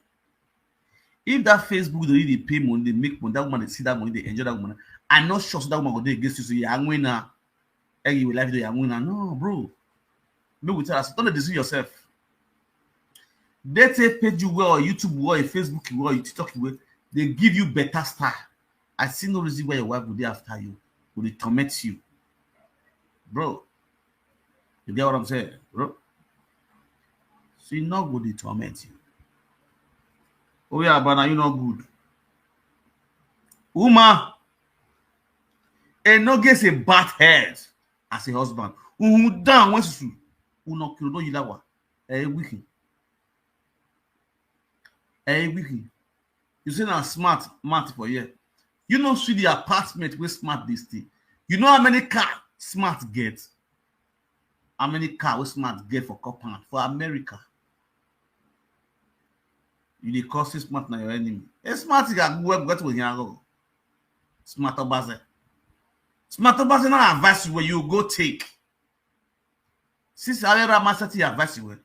if that Facebook they really pay money, they make money, that woman they see that money, they enjoy that woman. I'm not sure that woman go dey against you. So you are winner. Hey, you will live video, you are winner. No, bro. Make we tell us, don't deceive yourself. They take page you well, YouTube well, Facebook well, TikTok well. They give you better star. I see no reason why your wife will be after you, will torment you, bro. You get what I'm saying, bro? She not go dey torment you. Oh yeah, but now you not good. Woman, and no get a bad head as a husband. Who down when susu? Who no kill no yilawa? Eh, weak. Eh, weak. You say na smart, smart for here. You know, see the apartment where smart this thing. You know how many car smart get? How many car where smart get for compound for America? You dey call say smart na your enemy. A smart guy go get to here. Smart obaze. Smart obaze na advice where you go take. Since I ever master your advice where.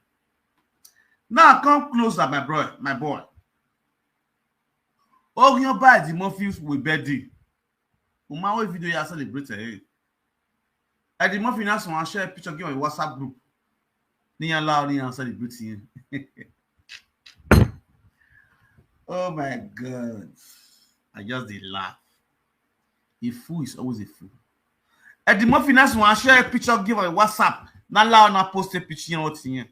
Now come closer, my boy, my boy. Oh, your body, the more feels we bed. Uma we video ya celebrate eh. Eddie Murphy now so share picture give on WhatsApp group. Ni allow ni celebrate him. Oh my God. I just dey laugh. A fool is always a fool. Eddie Murphy now so share picture give on WhatsApp. Now allow na post a picture on here.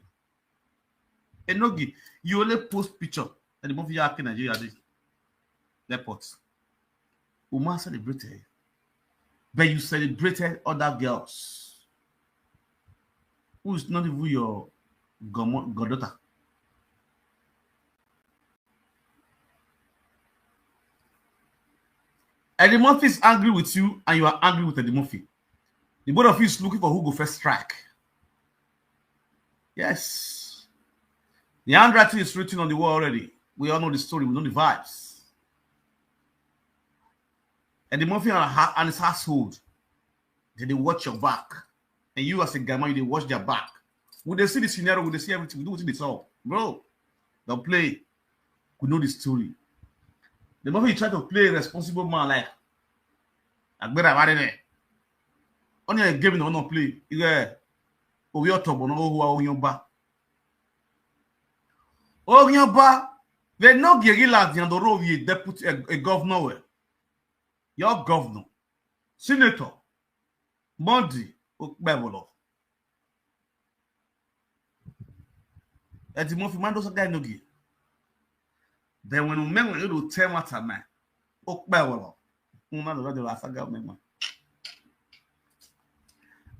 Enogi, you only post picture. Eddie Murphy you in Nigeria this airport. Uma celebrated. But you celebrated other girls. Who is not even your gomo- goddaughter? Eddie Murphy is angry with you and you are angry with Eddie Murphy. The both of you is looking for who go first strike. Yes. The handwriting is written on the wall already. We all know the story. We know the vibes. Eddie Murphy and, her, and his household, they dey watch your back. And you as a guy man, you dey watch their back. We dey see the scenario, we dey see everything. We do wetin dey solve. Bro, don't play. We know the story. The Murphy try to play a responsible man like Agbera Warene. Only a game no no play. Ihe owi otobo no ohu oyanba. Oyanba, they no get like the other owi deputy a, a governor. Your governor, senator, Monday, Okpebolo. Eddie Murphy, man, those guy no give. Then when we men we do tell matter man, Okpebolo. Una do do asaga men man.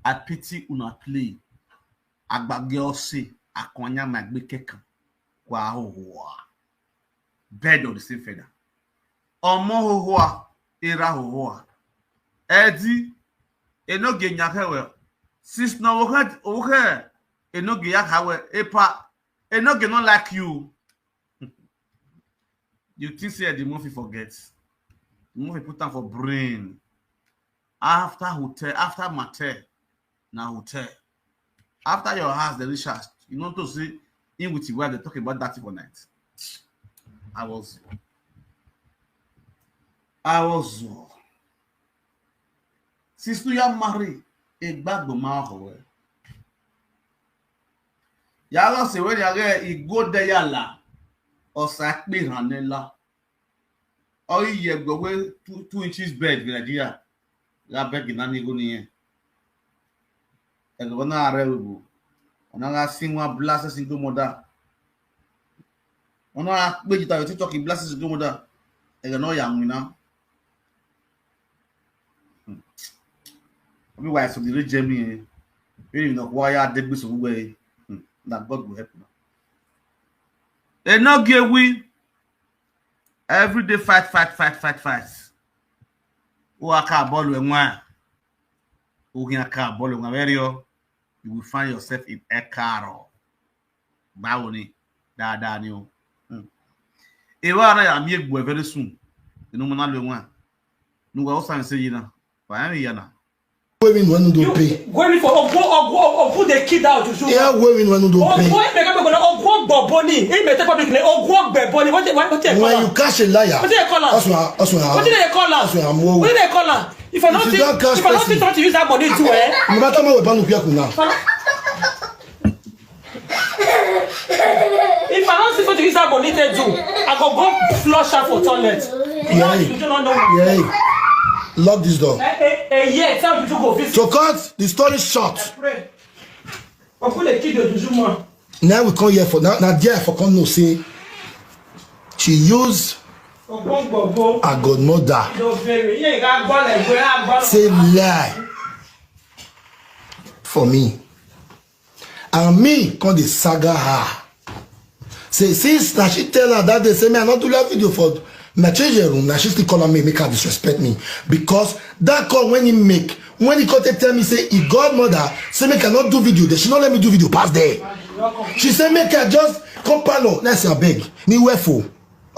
I pity una play. Agbage ose, akonya magbe kekan. Kwa ho ho. Bird of the same feather. Omo ho ho, era ho ho. Eddie, enoge nyake we. Since no oke oke, enoge yakawe epa, enoge not like you. You think say Eddie Murphy forget? Eddie Murphy put am for brain. After hotel, after motel, na hotel. After your house, the reach house. You know to say in with your wife, they talk about that for night. I was, I was. Since you are married, a bad woman. Yàrá ṣe wẹ́rẹ́ ààrẹ ìgò dẹ́yàlá ọ̀sà pé hàn ní ńlá. Ọyí yẹ gbọ̀wé two, two inches bed ní Nàìjíríà. Ra bẹ́ẹ̀gì náà ní igbó nìyẹn. Ẹ̀gbọ́n náà rẹ̀ wò. Ọ̀nà ra sí wọn bílásẹ̀ sí tó mọ̀ dá. Ọ̀nà ra pé jìtà yóò TikTok bílásẹ̀ sí tó mọ̀ dá. Ẹ̀gbọ́n náà yà wìn náà. Obi wa so the real Jamie eh. Really no kwa ya degbe so we. That God will help you. E no give we every day fight, fight, fight, fight, fight. O aka ball we nwa. O aka ball we nwa very o. You will find yourself in Ekaro. Báwo ni? Dáadáa ni o. Ewa ara ya mi egbo very soon. Inu mo na lo nwa. Nu wa o san se yi na. Wa ya mi ya na. Women when no pay. Going for Ogwo, Ogwo, Ogwo, they kid out. Yeah, women when no pay. Ogwo, if they go, Ogwo, Boboni, if they take public, Ogwo, Boboni, what they, what they call When you catch a liar, what they call her? That's why, that's why. What do they call her? That's why I'm What do they call her? If I don't If you see, don't catch if I don't see person. Something to use that money to, eh? No matter what we ban now. If I don't see something to use that money to do, I go go flush her for toilet. Yeah. You do not know. Yeah. Lock this door. Eh, eh, eh, yeah, tell me to go visit. To cut the story short. I pray. Oku le kido dujuma. Now we come here for now. Now there for come no say she use Ogbongbogbo. Her godmother. Don't bury. Yeah, you got ball like where I ball. Say lie for me. And me come the saga her. Say since now she tell her that day say me I not do that video for my children room. Now she still call on me make her disrespect me because that call when he make when he come take tell me say he godmother say make I not do video. Then she not let me do video pass there. She say make I just come panel. Now I say I beg. Ni where for?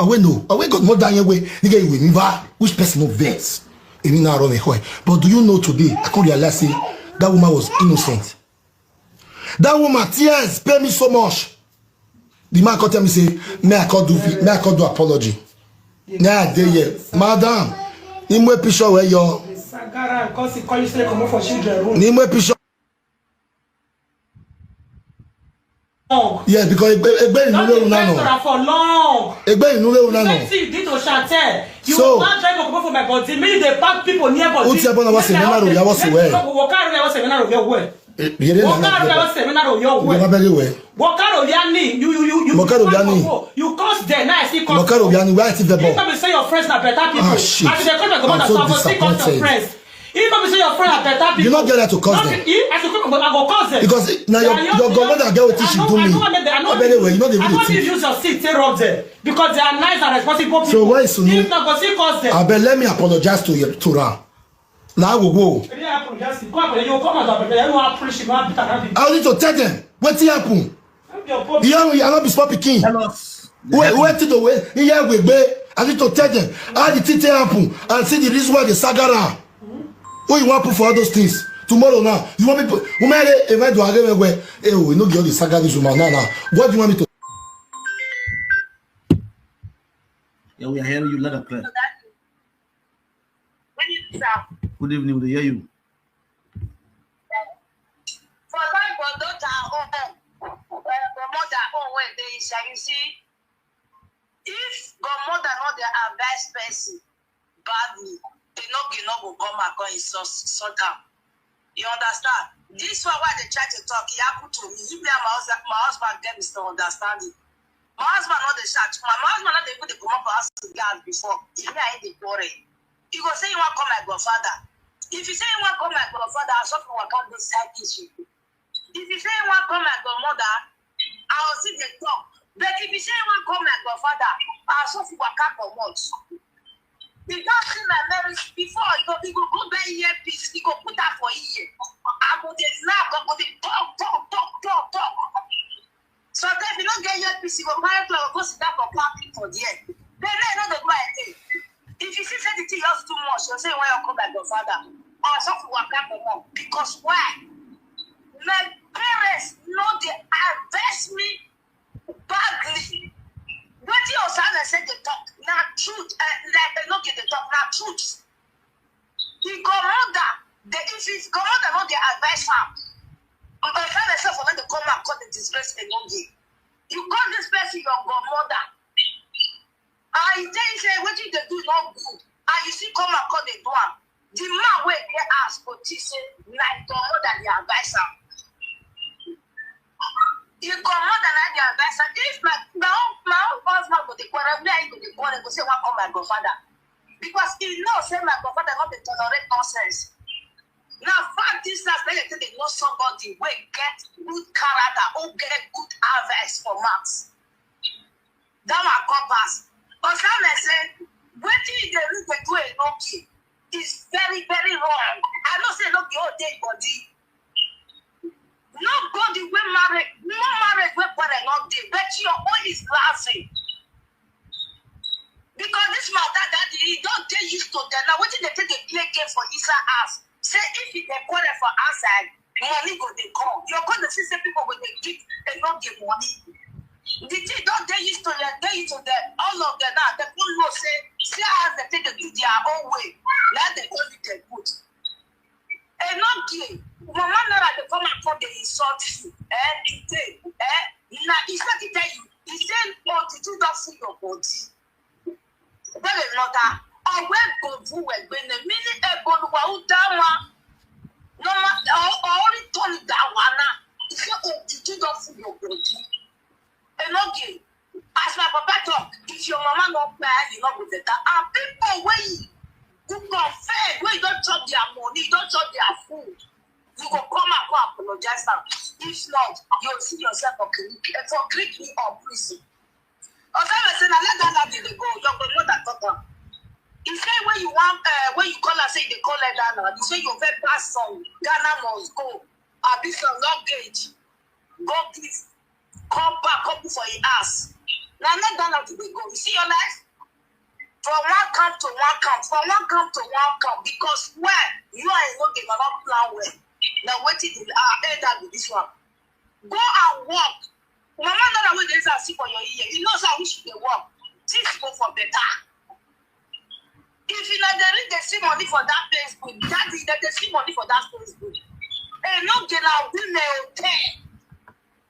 Away no. Away godmother here way. Nigga you will never. Which person no vex? Emi na run away. But do you know today? I come realize say that woman was innocent. That woman tears pay me so much. The man come tell me say, may I come do vi- may I come do apology. Now I dey here, madam. Imwe picture where your Sagara, because he call you say come for children room. Imwe picture. Long. Yes, because egbe egbe inu Don't lewu be nano. Friends for long. Egbe inu lewu nano. Same thing you did to Chantel. You So- want drink come for my body. Me you dey pack people near body. Uti abona wase Make I menaro help ya wase them. We. Make you go walk around ya wase menaro ya we. Yere Walk na around ya wase menaro ya we. Gaba bere we. Walk around ya ni. You you you you. Walk around ya ni. You cause there now I see cause. Walk around ya ni. Where I see the ball? People say your friends are better people. Ah, shit. As they come and go I'm back so to still cause your disappointed. Friends. If not be say your friend are better people. You not get that to cause Not them. If I should come, I go cause them. Because now your, They are your young, godmother get what I she know, do I me. Know what they, I know But anyway, you know they I really know think. You use your seat, take rub them because they are nice and responsible people. So why is Sunu? If not, go see cause them. I bet let me apologize to you to her. Now we go. Really apologize. Go up, you come out of it. You know how foolish you are, bitter, how big. I need to tell them what happen. Help your poor You are not be small pikin. Tell us. Wait, wait till the way. Here we be. I need to tell them how the thing take happen and see the reason why they sagara. Who you want put for all those things? Tomorrow now, you want me put woman eh, if I do again where hey we no get all the saga this woman now now. What do you want me to Yeah, we are hearing you loud and clear. Good evening, we dey hear you. For that goddaughter own, uh, godmother own wey dey inside, you see, if godmother no dey advise person badly, the no the no go come and come insult insult am. You understand? This one wey I dey try to talk, e happen to me. If me and my husband, my husband get misunderstanding. My husband no dey shout. My, my husband no dey even dey comot for house to get house before. If me and him dey quarrel, he go say he wan call my godfather. If he say he wan call my godfather, I suffer waka go side issue. If he say he wan call my godmother, I go still dey talk. But if he say he wan call my godfather, I suffer waka comot. He don see my marriage before. He go he go go buy earpiece. He go put am for ear. I go dey laugh. I go dey talk talk talk talk talk. Sometimes you no get earpiece, you go carry cloth go sit down for parking for there. Then now you no dey go again. If you see say the thing just too much, you say why you come like your father. I suffer waka comot because why? My parents no dey advise me badly. Wetin Osana say dey talk na truth. Uh, like no get dey talk na truth. He go mother. The if his godmother no dey advise am. Osana say for no dey come out come dey disgrace Enonge. You call this person your godmother. I tell you say wetin you dey do no good and you still come out come dey do am. The man wey dey house go think say na him godmother dey advise am. Him godmother na dey advise am. If my my own my own husband go dey quarrel, me and him go dey quarrel, go say wan call my godfather because he know say my godfather no dey tolerate nonsense. Na fact this last na you take dey know somebody wey get good character, who get good advice for mouth. That one come pass. Osame say wetin you dey read dey do Enoki is very very wrong. I know say Enoki old dey body. Nobody wey marry no marriage wey quarrel no dey but your own is lousy. Because this matter that he don dey used to them now wetin dey take dey play game for inside house. Say if you dey quarrel for outside, money go dey come. You go dey see say people go dey give Enogie money. The thing don dey used to them, dey used to them. All of them now, they don't know say, see how they take dey do their own way. Now they call it the good. Enogie, Mama Nora dey come and come dey insult you. Eh, today, eh, na e say to tell you, e say, "Oh, did you don full your body?" Bẹ́ẹ̀ lọ́ta, ọ̀wẹ́ gbòòfù wẹ̀gbẹ́ ni mí ní ẹ̀bọ̀lùwà ó dá wa. Nọ́mà ọ̀rí tó ní dá wa náà, ìfẹ́ òjijì lọ fún yògbòdì. Enogie, as my papa talk, if your mama no cry, you no go better. And people wey you go fail, wey you don chop their money, you don chop their food, you go come and come apologize am. If not, you go see yourself for clinic, for clinic or prison. Osama say na let that lady dey go. Your grandmother talk am. He say when you want, uh, when you call her, say they call her down now. You say you fit pass some Ghana must go. Abi some luggage. Go give, come back, come put for your ass. Now let that lady dey go. You see your life? From one camp to one camp, from one camp to one camp, because where you are no dey not plan well. Now wetin the uh, end up with this one? Go and work. Mama Nora wey dey inside see for your ear. You know say I wish you dey work. Things go for better. If you na dey read dey see money for that Facebook, that is that dey see money for that Facebook. Enogie na women hotel.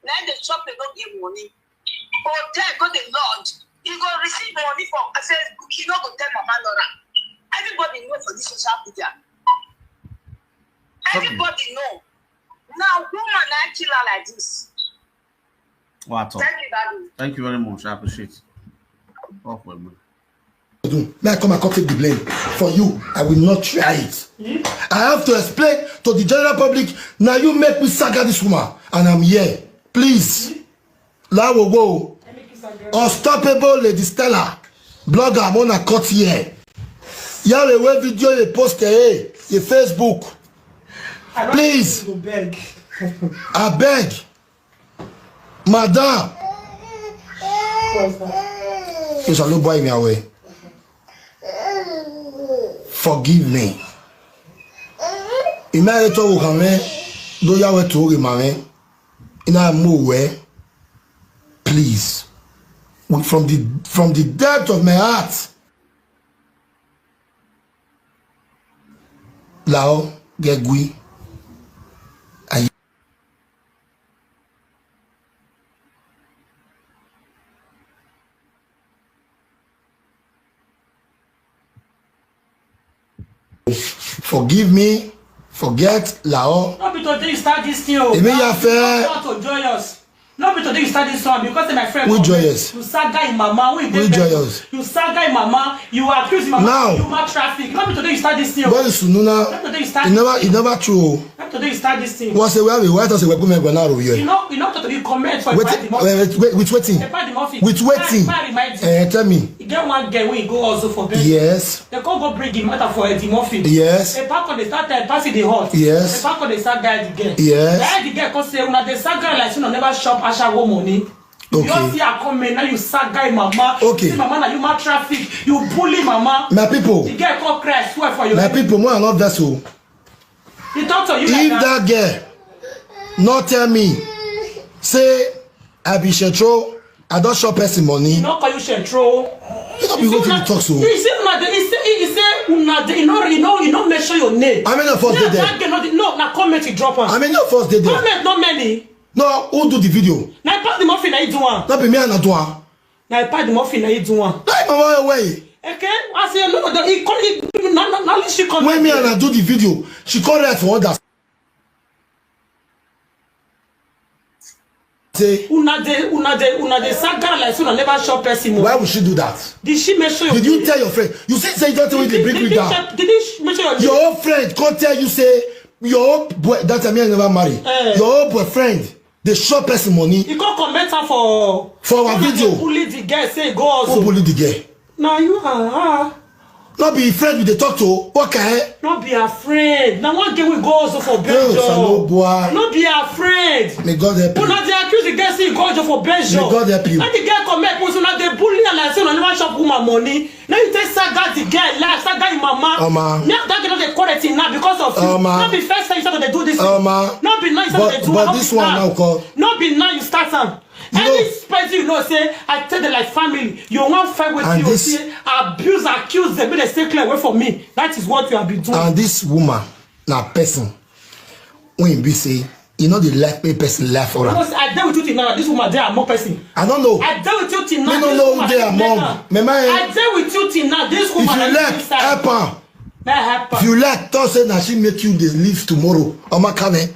Na dey chop Enogie money. Hotel go dey lodge. You go receive money for Facebook. You no go tell Mama Nora. Everybody know for this social media. Everybody know. Now woman na kill her like this. Wow, talk. Thank you, Daddy. Thank you very much. I appreciate it. Talk well, man. Now come and come take the blame. For you, I will not try it. I have to explain to the general public. Now you make me saga this woman, and I'm here. Please, Lawogo, unstoppable Lady Stella, blogger, I'm on a cut here. Yahweh, where video you post, eh, your Facebook. Please, Go beg. I beg, madam. What's that? You shall not buy me away. Forgive me. Ime aye to wo kan me, do ya we to wo ma me. Ina mo we. Please. With- From the from the depth of my heart. Lao gegui. Aye. Forgive me, forget Lao. No be today you start this thing o. Èmi yà fẹ́. Not to joyous. No be today you start this one because my friend. Who joyous? You saga him mama. Who Who joyous? You saga him mama. You accuse him mama. Now. Human traffic. No be today you start this thing o. Bọ́ọ̀lù sùnú náà. No be today you start. Ìnáwó ìnáwó true o. No be today you start this thing. Wọ́n ṣe wíwá mi wáyé tó ṣe wẹ́pẹ́ mẹ́gbọ́n náà rò yẹ. You know, you know to be comment for Wait, Eddie Murphy. wait, wait, with wetin? Eddie Murphy. With wetin? Why, why remind you? Eh, tell me. E get one girl wey go also for bed. Yes. They come go bring him matter for Eddie Murphy. Yes. Epa come dey start time, pass e dey hot. Yes. Epa come dey start guy the girl. Yes. Guy the girl come say una dey saga like say una never chop ashawo money. You Okay. just see her comment, now you saga him mama. Okay. See mama, na human traffic. You bully mama. My people, The girl come cry, swear for you. my people, more I love that so. He talk to you like If that. That girl not tell me, say I be shetro, I don't shop person money. No call you shetro. You don't be waiting to talk so. You see una dey, he say, he say una dey, you know, you know, you know, mention your name. How many of us No, did there? That girl no, no, na comment you drop am. How many of us did there? Comment no many. No, who do the video? Na Epa the Murphy na he do am. Not be me and Adua. Na Epa the Murphy na he do am. Like mama way. Okay, I say no, no, he call it. Na na na she come. When me and I do the video, she call right for others. Say, Una dey, una dey, una dey saga like say una never chop person. Why would she do that? Did she make sure? Did you tell your friend? You see, say you don't tell me they bring Did me you down. Check, did you sh- make sure your Your own friend can't tell you say your own boy. That time I never marry. Eh. Your own boyfriend, they shop person money You can't comment her for for our Una video. Bully the girl, say go Who also. Bully the girl? Now you are. Ah. Not be friend with the talk to. What can? No be her friend. Now one girl we go also for Oh, Belgium. Salo boy. No be her friend. May God help you. Una dey accuse the girl say go also for Belgium. May God help you. Let the girl come make us una dey bully her like say una never chop woman money. Na You take saga the girl life, saga your mama. Oma. Make that girl no dey quarantine now because of you. Oma. No be first time you start to dey do this. Oma. No be now you start to But dey do. but No this be one now. Now call. No be now you start am. You Any know- person you know say I tell them like family, you wan fight with And you this- say abuse, accuse them, make dem stay clear away from me. That is what you have been doing. And this woman na person wey be say e no dey like make person lie for am. Because I dey with you till now. This woman dey among person. I don't know. I dey with you till now. Me no This know woman who dey dey among. now. Me ma- I dey with you till now. This If woman you na like, inside. Help am. Na help If am. You like, talk say na she make you dey live tomorrow. Oma Kane,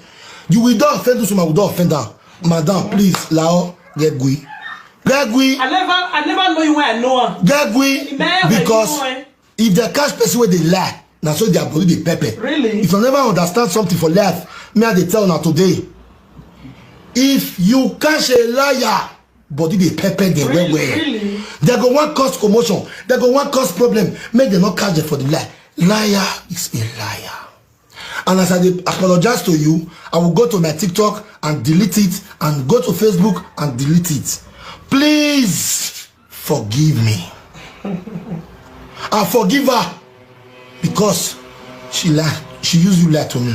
you will don offend this woman, we don offend am. Madam, please, lao, get gui. Get gui. I never, I never know you when I know her. Get gui. Never Because know, eh. If they catch person wey dey lie, na so their body dey pepper. Really? If you never understand something for life, me I dey tell una today. If you catch a liar, body dey pepper them well Really, well. Really? They go wan cause commotion. They go wan cause problem. Make dem no catch them for the lie. Liar is a liar. And as I dey apologize to you, I will go to my TikTok and delete it, and go to Facebook and delete it. Please forgive me. I forgive her because she lie. She use you lie to me.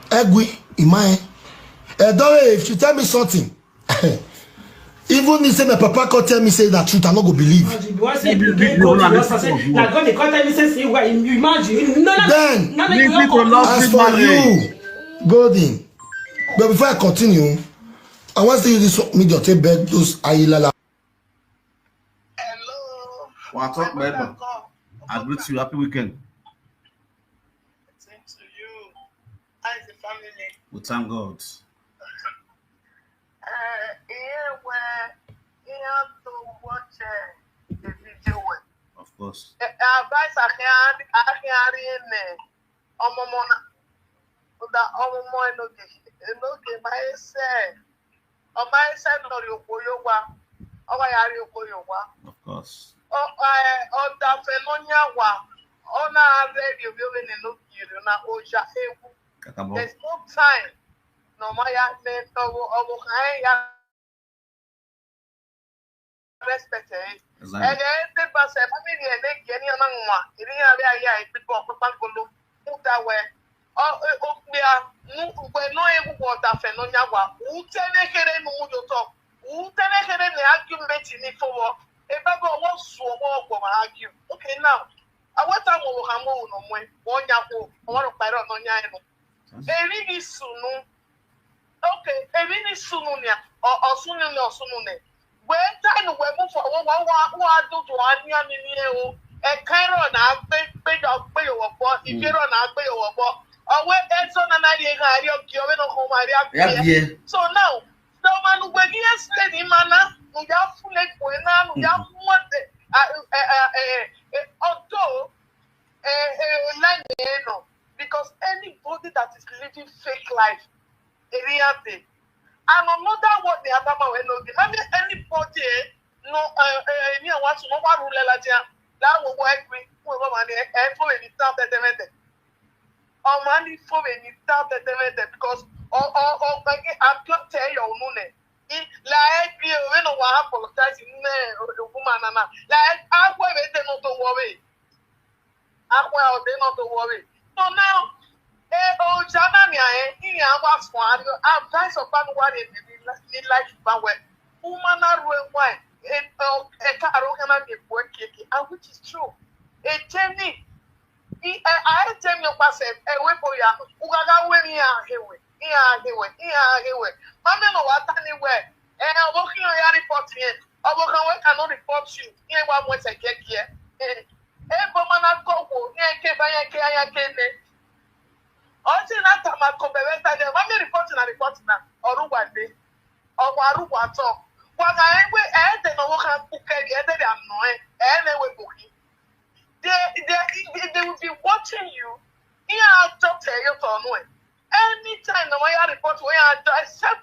Egui, Imae. Edoe, if she tell me something, even if say my papa come tell me say na truth, I no go believe. Why say you dey go to your house and say, "Na God dey come tell me say, see why you imagine." No, no, Then, no, no, Leave no, me no, alone. As Good for man, you, Golden, but before I continue, I want to use this medium to beg those Ayilala. Hello. What's up, My Baba? brother, come. I greet you. Happy weekend. Same to you. How is the family? We thank God. Uh, here where here to watch uh, the video. Well. Of course. Uh, advice I can I can in there. Ọmụmụ na ụda ọmụmụ enoge enoge ma ese ọma ese nọrị okpoyogwa ọwa ya rị okpoyogwa Of course. ọdafe n'onye agwa ọ na-arị eri obi obi na n'obi iri na oja egwu. Kakabo. There's no time na ọma ya mee ọwụ ọwụ ka anyị ya respect eh Exactly. ene ndị basa family ene gị ene na nwa iri ya rị ahịa ekpekpe ọkpụkpa ngolo ụda wee okpia mgbe nọ egwu ọdafe n'onye agwa ute n'ekere n'ụjọ tọ ute n'ekere na argument n'ifowo ebe bụ ọwọ sụọ ọwọ ọgbọ ma argue. Okay, now aweta mụrụ ha mụrụ n'onwe ma onye akwụ ọrụ kpara n'onye anyị nọ eri gị sunu. Okay, eri ni sunu ni ọsunu ni ọsunu ni wee time wee move forward wa wa wa do do anya ni ni o e kairo na pe pe yo pe yo wo po ikero na pe yo wo po owe eso na na ye ga ri oki owe no ko ma ri Ya abi. bie. So now the man who gave yesterday ni mana no ya fule ko na no ya mo de although eh, eh, line eh, no because anybody that is living fake life area day and another word the other man wey no dey mami anybody eh, no eh, eh, ni awa so no wa rule la dia la wo wo egbe wo wo ma ni e fo ni ta tete mete o ma ni fo ni ta tete mete because o o o gbege apio te yo nu ne i la egbe o we no wa apologize ne o ma na na la egbe agwe be te no to wo we akwa o dey not to worry. So now eh o jana ni aye ni awa fun ari advice of ban wa ni ni like ba we uma na ru e wa e e ka aro kana ni po keke and which is true. E temi i e a e temi o pa se e we po ya u ga ga we ni a he we i a he we i a he we ma me no wa ta ni we eh o bo ki o ya report yen o bo kan we cannot report you yen wa mo se keke eh e bo ma na ko wo yen ke ba yen ke aya ke ne o ti na ta ma ko be we ta de ma me report na report na o ru wa de o wa ru wa to wa ga e we e de no wo kan ku ke e de de ano e e ne we bo ki they they they will be watching you ihe a doctor eyo to ọnụ e anytime na waya report waya do except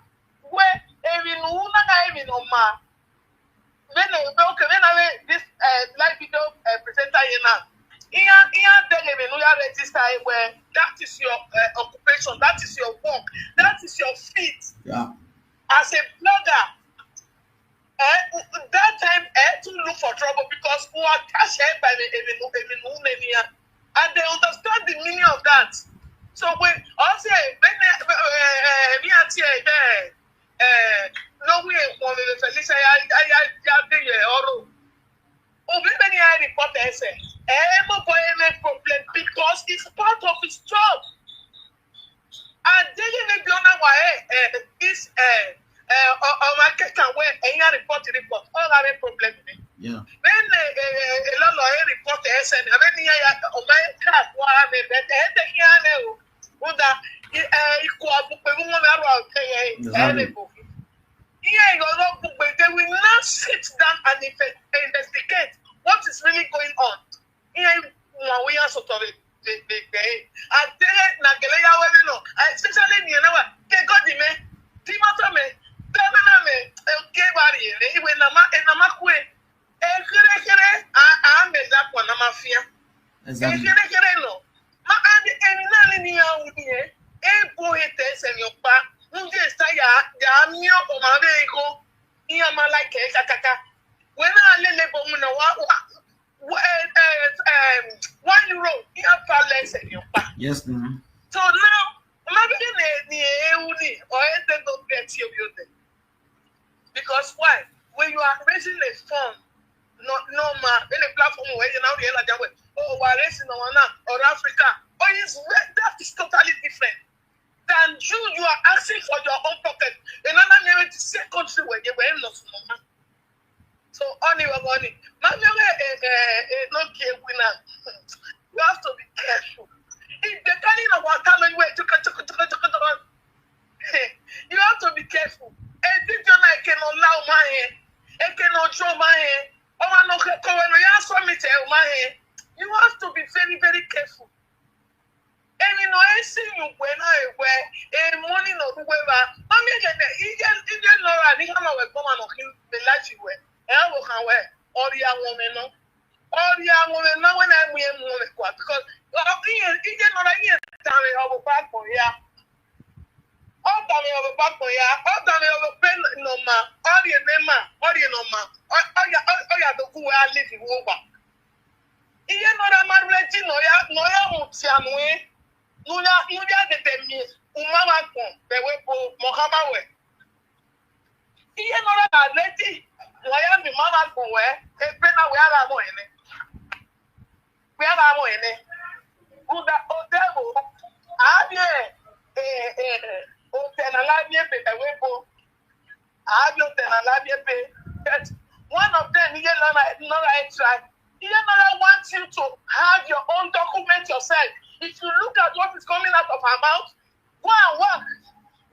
we emi nu na na emi no ma me na me okay me na me this uh, live video uh, presenter here now ihe ihe de emi nu ya register e we that is your uh, occupation that is your work that is your field Yeah. as a blogger eh, that time eh, to for trouble because we are attached by me, me, me, me, me, me, me, and they understand the meaning of that. So when I say, when eh, eh, eh, me and Tia, eh, eh, no way, one of the Felicia, I, I, I, I, I, I, Obi many I report essay. Eh, mo boy any problem because it's part of his job. And then you may be on our eh, eh, this eh, eh, or, or my can where any report report all our problem. Yeah. When eh, eh, eh, a lot of eh, report essay, I mean, yeah, yeah, or my car, what I mean, but eh, the here now, what that eh, eh, equal book, we won't have our eh, eh, Exactly. eh, book. Yeah, you know, but they will not sit down and inve- investigate what is really going on. Yeah, we are sort of a big day. And then, Nageleya, no, especially in the hour, they got the men, Timothy men, Temena men, okay, body, even Nama, and Namakwe, and Kere, and Mezakwa, Namafia. Exactly. Ekerekere no. Ma ade eni na ni ni ya udi e. E bo he te se ni opa. Nje sta ya ya mi o ma be ko. Iya ma like e kakaka. We na le le bo mu na wa wa. Wa- eh, eh, em, one euro. Iya pa le se ni opa. Yes, ma'am. So now, ma be ni ni e uni o e te go get you you there. Because why? When you are raising a fund, no, no man, in a platform where you now realize that way, oh, we're raising our now or Africa, oh, it's re- that is totally different than you. You are asking for your own pocket. Another near the same country where you were not no man. So only we're money. Man, you eh, eh, eh, no care winner. You have to be careful. If they carry in a water, you wait to you have to be careful. And this you like cannot allow my hand. It cannot draw my hand. Oh, I know can come and you ask me to my hand. You have to be very, very careful. And you know, I see you when I wear a morning of whoever. I mean, you get you get you get Nora, you come and come and him the light you wear. And I will can wear. Or the young woman, no. Or the young woman, no, when I wear more because you get Nora, you get time of a back for here. Ọ dara ya ọbụba kpọ ya, ọ dara ya ọbụba nọ ma ọ rịa eme ma ọ rịa nọ ma ọ ya ọ ya dokwu wee alịdị wee ụgba. Ihe nọrọ amarụle ji nọ ya nọ ya mụtịa nụe nụya nụya dede mi umama kpọ bewe bụ mọhama we. Ihe nọrọ na ledi nọ ya mi mama kpọ wee ebe na wee ara mọ ene. Where am I? Buda Odebo. Abie. Eh, eh, Otena Labie Pepe Webo. Abie Otena Labie Pe. But one of them, you know, not right try. You know, I want you to have your own document yourself. If you look at what is coming out of her mouth, go and work,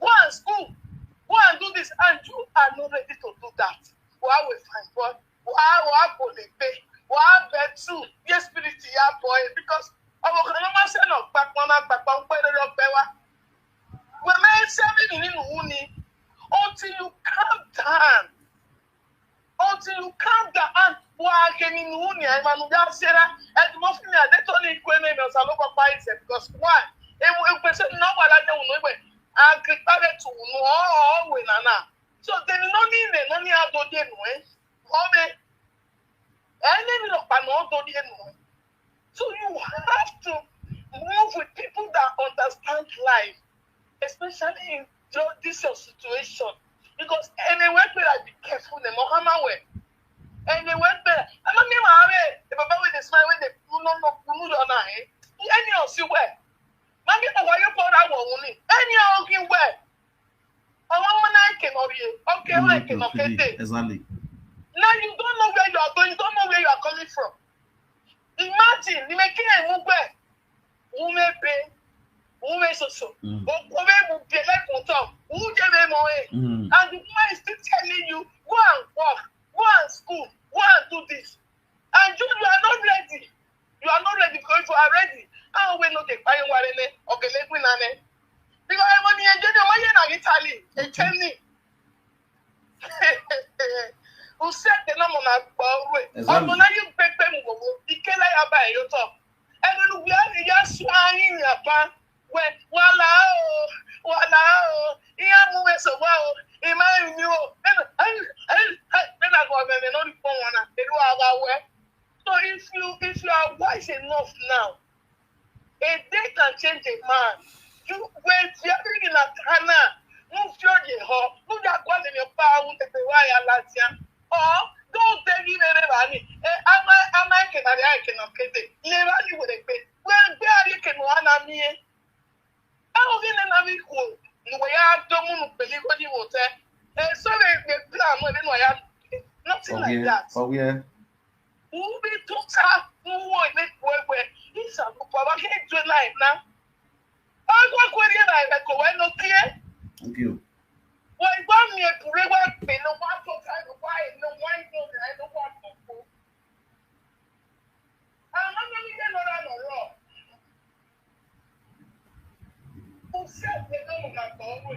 go and school, go and do this, and you are not ready to do that. Why we find God? Why why go dey pay? Why bet too? Yes, spirit ya boy because ọmọ kan ló máa ń ṣẹ̀nà gbapọ̀ máa gbapọ̀ ń pẹ́ lórí ọgbẹ́ wa. Wẹ̀mẹ́ sẹ́mìnì nínú wú ni until you calm down. Until you calm down and wà á kẹ́ nínú wú ni àìmánu yá ṣẹ́ra ẹ̀dùnmọ́ fún mi àdétọ́ ní ikú ẹ̀mí ẹ̀mí ọ̀sán ló kọ́ pa ìṣẹ̀ because why? Ewu ewu ẹ̀ṣẹ̀ nínú wà lájẹ̀ wù ní ìwẹ̀ àgbẹ̀pẹ̀rẹ̀ tù wù ní ọ̀ọ́wẹ̀ nànà. So they no need them, no need how to do it. Ome. Enemy no pa no do the no. So you have to move with people that understand life, especially in your- this your situation. Because anywhere where I be careful, the Muhammad way. Anywhere where I'm not me my way. The Baba with the smile with the no no no no no no. Any of you where? Mami, why you pour out one? Any of you where? Ọmọ ọmọ náà kè mọ rí e, ọkẹ náà kè mọ kéde. Exactly. Now you don't know where you are going, you don't know where you are coming from. Imagine, ni me kí ẹ̀ mú gbẹ̀, wọ́n mẹ́ bẹ, wọ́n mẹ́ ṣoṣo, Mm. wọ́n mẹ́ mú bẹ lẹ́kùn tán, wọ́n jẹ́ mẹ́ mọ́ ẹ̀. Mm. And the woman is still telling you, go and work, go and school, go and do this. And you, you are not ready. You are not ready because if you are ready, how will not take fire warene or get liquid nane? Because I want to enjoy the money in Italy, a journey. Who said the number na gbawe? Exactly. Ọmọ náà yóò pẹpẹ mu gbogbo ìkẹlẹ yà bá ẹyọ tọ. Ẹnu lu wíwá ni yà sún ayé ní àpá. Wẹ wàhálà o, wàhálà o, ìyá mú mi sọ wá o, ìmá ìní o. Bẹ́ẹ̀ bẹ́ẹ̀ náà gbọ́ ọ̀bẹ mi lórí pọ́n wọn náà, èlú wa enough now. A day can change a man. You wait, you are in a tana. No fear the ho. No ya kwa le pa un te pe wa ya latia. Oh, don't tell me the bani. Eh, am I am I can I can okay. Le bani wo de pe. Well, be are you can wa na mi. Aho vi ne na mi ko. No we ya do mu no pe ni ko ni wo te. Eh, so the the plan we no ya. Nothing like that. Oh yeah. Ubi tuta uwo ne wewe. Isa ko pa wa ke jo na na. Agwa kweri na ebe ko we no kie. Thank you. Wa igba mi e pure wa pe no wa to ka no wa e no wa e no na e no wa to ko. Ama no mi de no ra no ro. O se pe no mo na to we.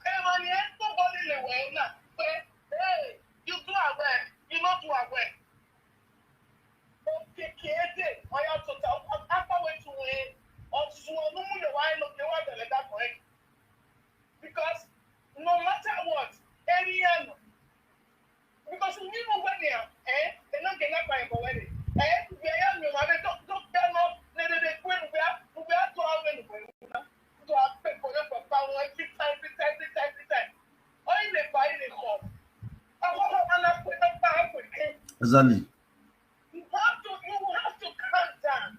E ma ni e to bo le le we na. Pe, hey, you do away. You not do away. Okekede, oya tota, akpa wetu we, otu onu mu le wa no ke wa dele da ko e. Because no matter what, any ano. Because we know when they are, eh, they not get up by the way. Eh, we are young, we are not, don't tell no, they they they when we are we are to our when we are to our people for power every time, every time, every time, every time. Oh, in the buy the home. I want to put up power for him. Exactly. You have to, you have to calm down.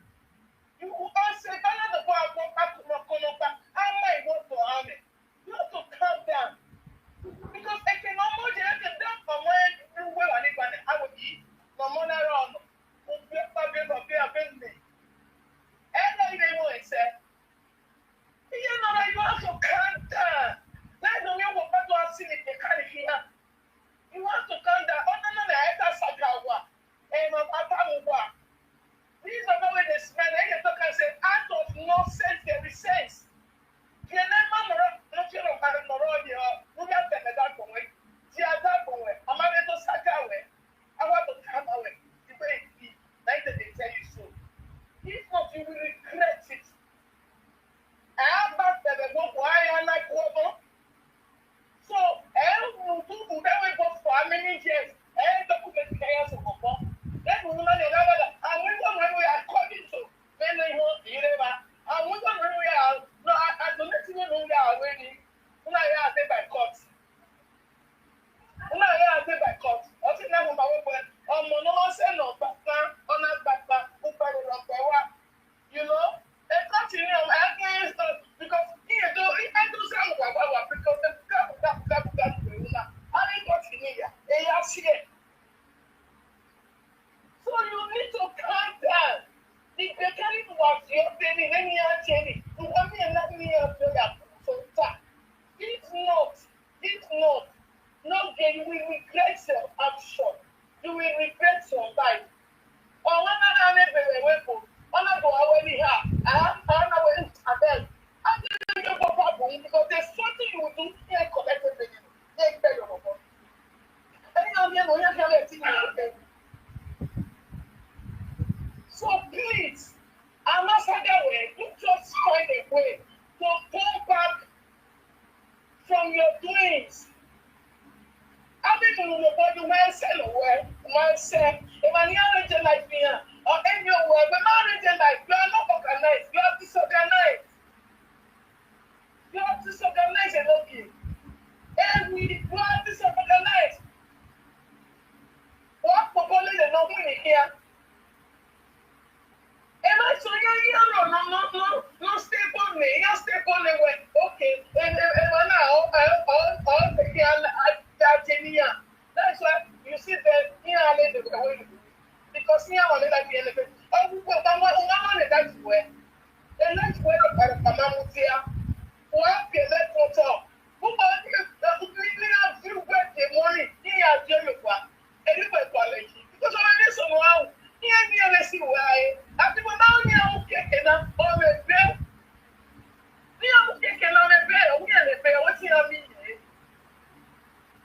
You will all say, "Bala the boy, I go back to my corner, but I might want to army." You have to calm down. Because I can almost, I can dump my way, you will, I live on the, I would eat, my money around. Who be a fabulous, be a business. And I didn't want to say, you know, you have to calm down. That's the way we're going to see it, they can't hear. You have to calm down. Oh, no, no, no, I can't suck out. Eh, no, I can't walk. These are the way they smell. They can talk and say, "Out of no sense, there is sense." You never know, no fear of having no road here. Who got them that go away? They are that go away. I'm not going to suck away. I want to come away. The way it is. Like they tell you so. If not, you will regret it. Aba bebe gbogbo aya na gbogbo. So, eh, we do that way go for how many years? Eh, document kaya so gbogbo. Then we know the other. And we know when we are coming to. Then they know the river. And we know when we are. No, I, I don't know when we are already. Una ya dey by court. Una ya dey by court. Ọtí náà mo máa wọ́pẹ́. Ọmọ náà wọ́n sẹ́nu ọ̀gbà kan, ọ̀nà àgbàgbà, ó pẹ̀lú ọ̀pẹ̀ wá. You know, ẹ kọ́ ti ní ọmọ ẹ kí ẹ sọ because kí ẹ tó ẹ tó sẹ́nu wà wá wà because ẹ kúkà kúkà kúkà kúkà kúkà kúkà kúkà á ní kọ́ ti ní ìyá ẹ yá sí ẹ. So you need to calm down. If they carry to was your baby, let me ask you, you want me and let me ask you that so that if not, if not, no, then you will regret your action. You will regret your life. Or when I am a baby, when go, when I go away, ha, I am, I am away, I beg. I didn't get what happened because there's something you will do here, collect a baby. They pay your money. Any of them will not have a thing. So please, I'm not saying that way. You just find a way to turn back from your doings. Abin mu mo body where sell where, where sell. If I never reach a life here, or any of where, we not reach a life. You are not organized. You are disorganized. You are disorganized, Enoki. And we, you are disorganized. What for calling the number here? Am I so young? No, no, no, no, no, stay for me. You stay for me. When, okay, and, and, and now, I, I, I, I, I, I, I, that's why you see that here I live the way because here I live like the elephant. Oh, we go, but what, what, what, that's where. The next way of Parapamamutia, what, the left on top. Who, but, uh, we, we have few work the money, he has Yoruba. Anyway, quality. Because I need someone, he had the N S C Y. I think we're now here, okay, okay, now, on the bed. We are okay, okay, now, on the bed, we are the bed, what's your meaning?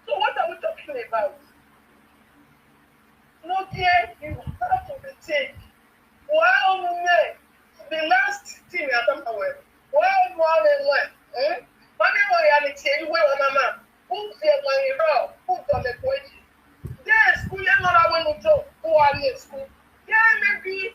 So what are we talking about? No, dear, you have to be changed. Wow, man. The last thing I talk about. Wow, man, man. Eh? Mami, mo ya ni change way, mama. Who fear my rock? Who done the poetry? Then school, you know, when you joke, who are you at school? Yeah, maybe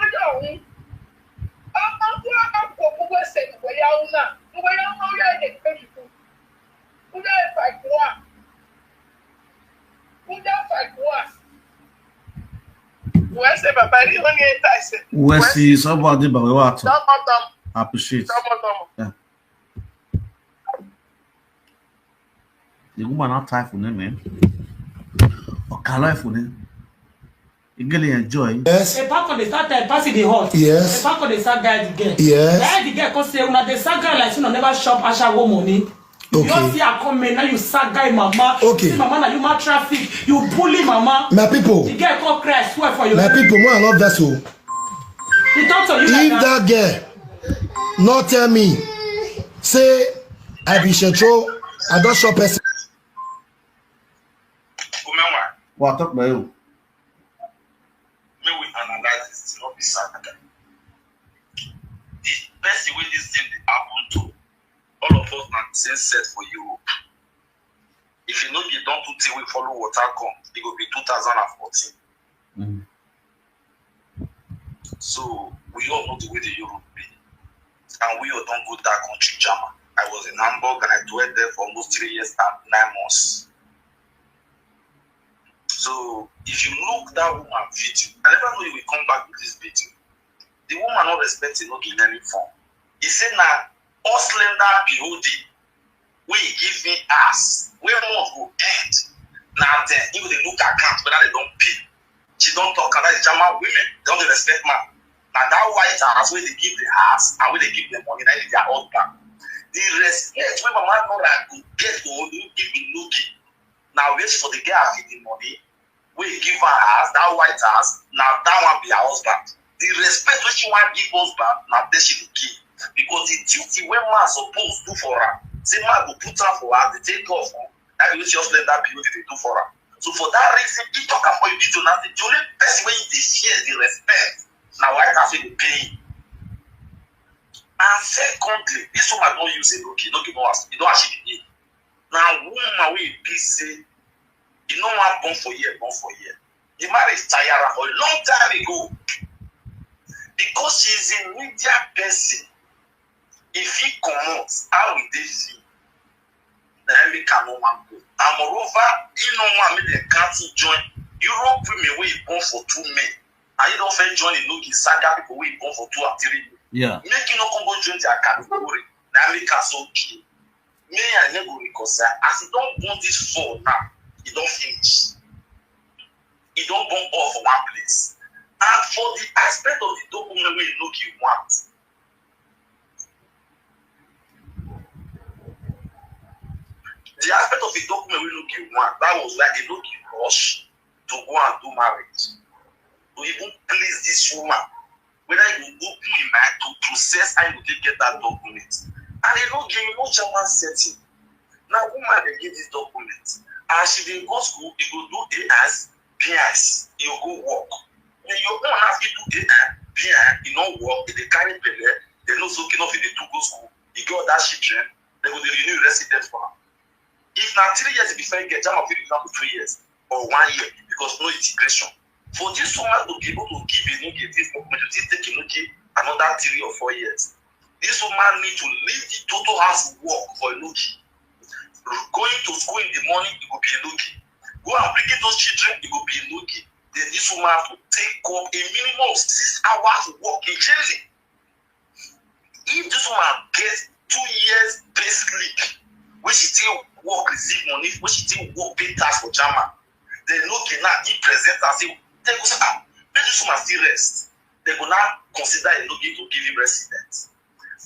Onye ọnwụ. Akwụkwọ akwụkwọ ụgwọ ese n'ụwa ya ụna. Ụwa ya ụna ya na-ekpe ikwu. Ụlọ efe ikwu a. Ụlọ efe ikwu a. Wee sị, "Papa, ihe onye taa ise." Wee sị, "Somebody by what?" Tọmọ, tọmọ. Appreciate. Tọmọ, tọmọ. Yeah. The woman not tie for them, man. Or color for them. You get enjoy. Yes. A back on the start time, pass it the hot. Yes. A back on the start guy the girl. Yes. Guy the girl come say, "Una the sad guy like you never shop ashawo money." Okay. You see, I come in now. You sad guy, mama. Okay. See, mama, now you mad traffic. You bully, mama. My people. The girl come cry, swear for you. My people, more I love vessel. The doctor, you like If that. That girl not tell me, say I be shetro, I don't shop person. Woman, Well, I talk about you. May we analyze this, not be sad. The person wey this thing dey happen to, all of us na the same set for Europe. If you know you don't put away follow water come, it go be two thousand and fourteen. Mm. So we all know the way the Europe be. And we all don't go that country, German. I was in Hamburg and I dwelt there for almost three years and nine months. So if you look that woman video, I never know you will come back with this video. The woman not respecting no in any form. He said, "Now, all slender beholding, we give me ass. We must go end. Now then, if they look account whether they don't pay." She don't talk about German women. They don't respect man. Now that white ass where they give the ass and where they give the money, that is their husband. The respect when mama no like go get go you give me looking. Now wait for the girl for the money. We give her ass, that white ass. Now that one be her husband. The respect which she want give husband, now this she dey give. Because the duty when man supposed do for her, say man go put her for her, they take care of her. That be what your slender be what they do for her. So for that reason, he talk about you need to now the only person when they share the respect. Now white ass will pay. And secondly, this woman don't use it, okay, don't give us, you don't actually need. Now woman will be say, you know what born for year, born for year. The marriage tire her for a long time ago. Because she's a media person. If he comes, how will they feel? Then we can no one go. And moreover, he no one make them cancel join. Europe women wey born for two men. And you don't fit join the Nogi saga people wey born for two and three men. Yeah. Make you no come go join their category. Now we can so kill. Me and never go reconcile. As he don't born this four now, he don't finish. He don't born all for one place. And for the aspect of the document wey Nogi want, the aspect of the document wey Nogi want, that was why he Nogi rush to go and do marriage. To even please this woman, whether you go open in mind to process how you go take get that document. And he no give you no German setting. Now woman dey give this document. As she dey go school, he go do A S, B S, he go go work. Then your own have to do A S, B S, he no work, he dey carry belle, they no so kid no fit dey do go school. He get other children, they go dey renew residence for am. If na three years before you get German fit renew am for three years or one year because no integration. For this woman to be able to give a no give this document, to take a no give another three or four years. This woman need to leave the total house work for a no give. Going to school in the morning, it will be a no give. Go and bring those children, it will be a no give. Then this woman have to take up a minimum of six hours work in jail. If this woman get two years pay slip, when she still work, receive money, when she still work, pay tax for German, then no can now he present and say, they go say, ah, make this woman still rest. They go now consider a no give to give him residence.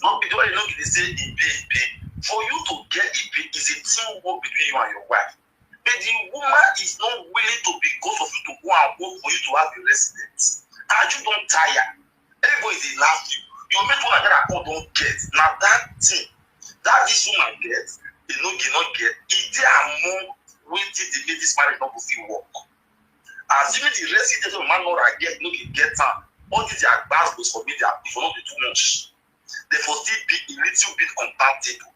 Not be the way no give they say he pay, he pay. For you to get a pay is a teamwork between you and your wife. But the woman is not willing to be because of you to go and work for you to have a residence. And you don't tire. Everybody dey laugh you. You make one another call don't get. Now that thing, that this woman get, they no get, not get. It dey among Wetin dey make this marriage no go fit work? Assuming the resident of man no get, no dey get am, all this their gbas gbos for media, if no be too much, they for still be a little bit compatible.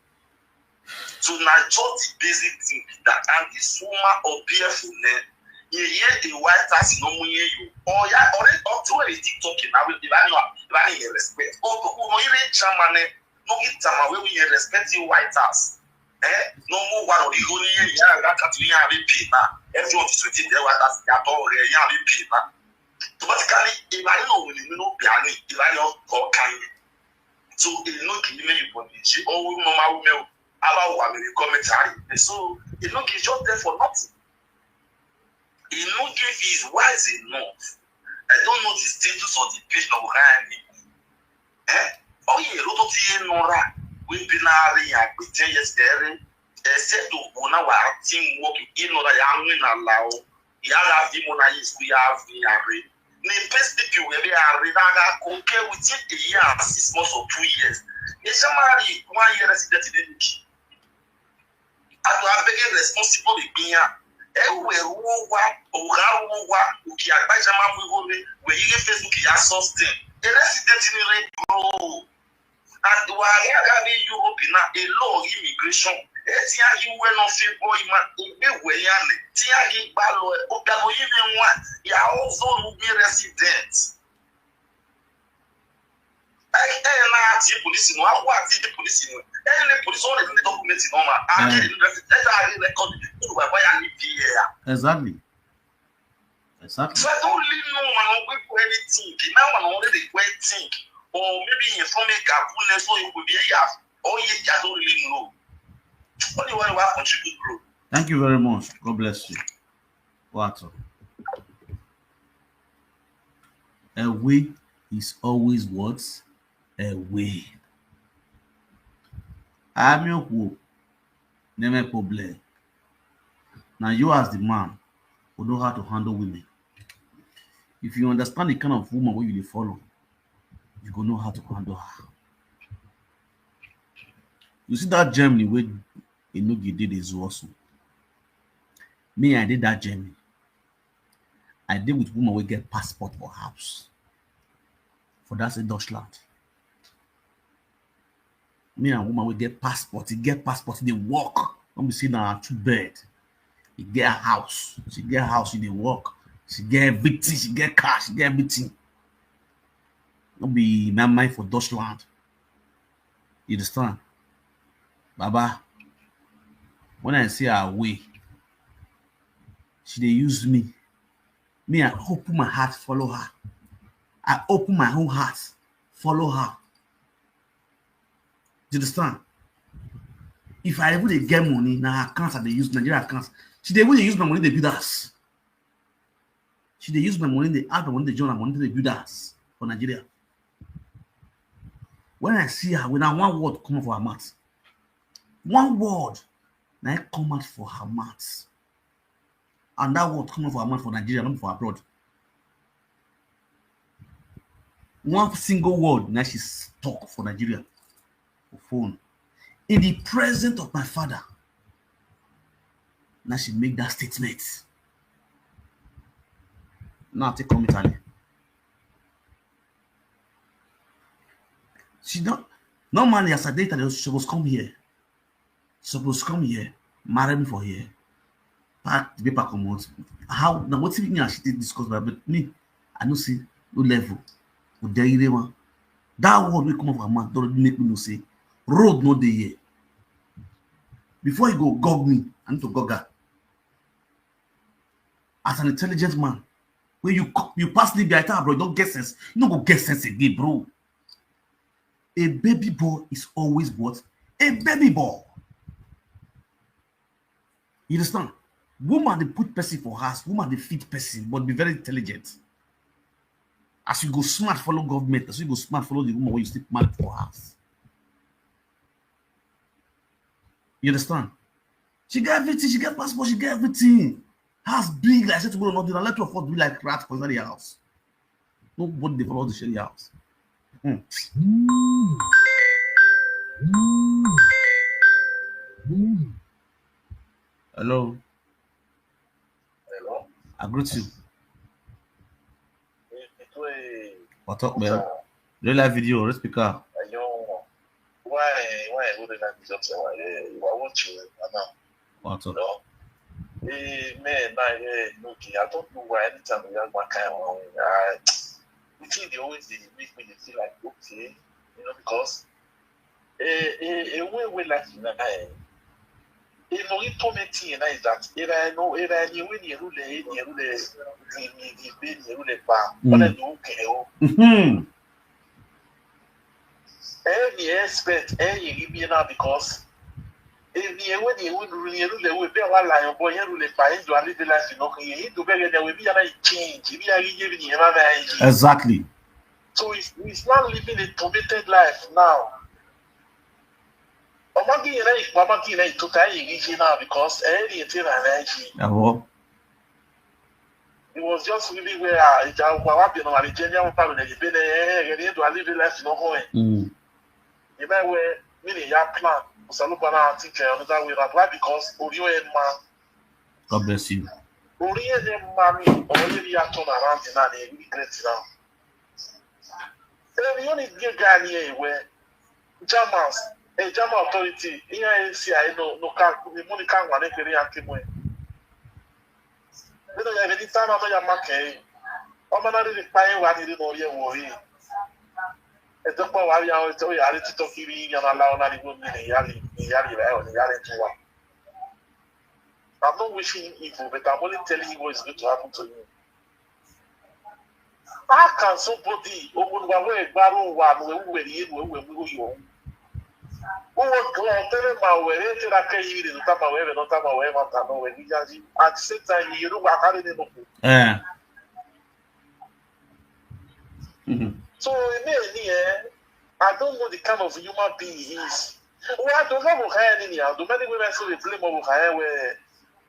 So na just the basic thing be that. And this woman or B F ne, you hear the white house no muye you. Or yeah, or up to when they TikTok, I will, if I know, if I need respect. Oh, oh, no, even German, no, it's German, where we respect the white house. Eh? No more one of the only year, yeah, that can't be a big pay now. Everyone is waiting there, white house, they are all there, yeah, big pay now. Automatically, if I know, we know, be a need, if I know, call can you. So, you know, give me, you want to, oh, no, my woman, about what we come and tell you. So, you know, it's just there for nothing. You know, if he's wise enough, I don't know the status of the patient of Ryan. Eh? Oh, yeah, lot of T N Nora, we be now, yeah, we ten years there, except to go now, I think, work in order, I'm in allow. Yàrá bí mo náà yìí sùn yàrá fi yàrá. Ní pẹ́sìtìpì wẹ̀rẹ̀ ààrẹ náà kò kẹ́ within a year and six months or two years. Ẹ ṣe máa rí one year resident lẹ́nu kì. Àtò abẹ́gẹ́ responsible ìgbìyàn. Ẹ wẹ̀ owó wa, òwúrọ̀ owó wa, òkè àgbájá máa mú ìwé rẹ̀, wẹ̀ yíyé Facebook yà sustain. Ẹ resident ni rẹ̀ bro. And wàhálà ní Europe náà, a law of immigration. Ẹ ti á yí wẹ́ náà fi bọ́ ìmọ̀ ìgbé wẹ̀ yá ni. Tí á yí gbá lọ ẹ̀, ó gbà lọ yí mi wá. Ìyàwó zone mi resident. Ẹ ẹ náà àti police nù, àwọn àti police nù. Ẹ ní police wọn lè ní document náà mà. Á kí ni resident, ẹ dá rí record. Olùwà báyà ní P A. Exactly. Exactly. So I don't really know when I wait for anything. The man when I already wait think. Or maybe you from a gap, who knows what you could be a yaf. Or you, I don't really know. What do you want to contribute, bro? Thank you very much. God bless you. What? A way is always what? A way. I'm your hope. Never problem. Now you as the man who know how to handle women. If you understand the kind of woman where you dey follow, you go know how to handle her. You see that Germany where Enogi did is also. Me, I did that Germany. I did with woman we get passport for house. For that's in Deutschland. Me and woman we get passport, he get passport, they work. Don't be seen her two bed. He get a house. She get a house, she dey work. She get everything, she get cash, she get everything. Don't be my mind for Deutschland. You understand? Baba, when I say her way, she dey use me. Me, I open my heart, follow her. I open my whole heart, follow her. You understand? If I even dey get money, now her accounts I dey use, Nigeria accounts. She dey even dey use my money, dey build house. She dey use my money, dey add my money, dey join her money, dey build house for Nigeria. When I see her, when I one word come out for her mouth, one word, now I come out for her mouth. And that word come out for her mouth for Nigeria, not for abroad. One single word, now she talk for Nigeria. For phone. In the presence of my father, now she make that statement. Now I take come Italy. She don't, normally as I date her, she was come here. Suppose come here, marry me for here. Pack the paper comot. How now? What me and she take discuss, but me, I know see no level. Go there, you one. That word we come off her mouth don't make me know say road no dey here. Before you go gog me, I need to gog her. As an intelligent man, when you you pass Libya, I tell bro, don't get sense. You no go get sense again, bro. A baby boy is always what? A baby boy. You understand? Woman, they put person for house. Woman, they feed person, but be very intelligent. As you go smart, follow government. As you go smart, follow the woman where you sleep mad for house. You understand? She get everything. She get passport. She get everything. House big like say tomorrow nothing. I let you afford be like rat for inside the house. Nobody dey follow the share the house. Hmm. Hello. I greet you. What's up, man? Real life video, real speaker. Why, why would I be just why? I want you, Anna. What's up? No. Hey, man, my head, okay. I don't know why anytime we have my kind of, I, the thing they always they make me they feel like, okay, you know, because eh, eh, eh, way, way like that, eh, eh, no, it tormenting, and that is that. Era no, era ni we ni rule, eh, ni rule, ni ni ni be ni rule pa. Mm. But I do okay, oh. Mm-hmm. Eh, ni expect, eh, you give me now because eh, ni we ni we rule, ni rule, we be our lion boy, ni rule pa, ni do a little life, you know, he do better than we be a change, we are giving him a change. Exactly. So he's, he's not living a tormented life now. Ọmọge yẹn náà, ìpò ọmọge yẹn náà, ìtúta yìí yìí náà, because ẹ rí ètò ìrànlẹ́ yìí. Àwọ̀. It was just really where, ah, ìjà ọgbà wa bìnrin wà ní jẹ́ ní àwọn pàrọ̀ lẹ́yìn bẹ́ẹ̀ ẹ̀ ẹ̀ ẹ̀ ní ètò àlébí life náà hàn ẹ̀. Mm. Ìgbà wẹ̀ mí ni ìyá plan, Òsàlùpàá náà ti kẹ̀ ọ́ nígbà wẹ̀ náà, why? Because orí ẹ̀ máa. God bless you. Orí ẹ̀ máa mi, ọ̀rọ̀ yẹn ni a turn around náà ni regret now. Eri oni ge gani ewe. Germans, a German authority, E I A C I no, no ka, ni muni ka ngwa ne kere ya kimwe. Nino ya veni tana no ya make. Oma na ri pa e wa ni ri no ye wo ri. E to pa wa ya o to ya ri ti to kiri ya na la ona ni go ni ya ri, ni ya ri ra o ni ya ri tu wa. I'm not wishing evil, but I'm only telling you what is going to happen to you. How can somebody, Ogunwa, where Gbaro wa, no, where you, where we go, you? Who was going to tell him, where they tell that you didn't tell my where, not tell my where, not tell my where, at the same time, you know what I didn't know. Eh. Mm-hmm. So, in the end, eh, I don't know the kind of human being he is. Well, I don't know how any, I do many women say they blame over where,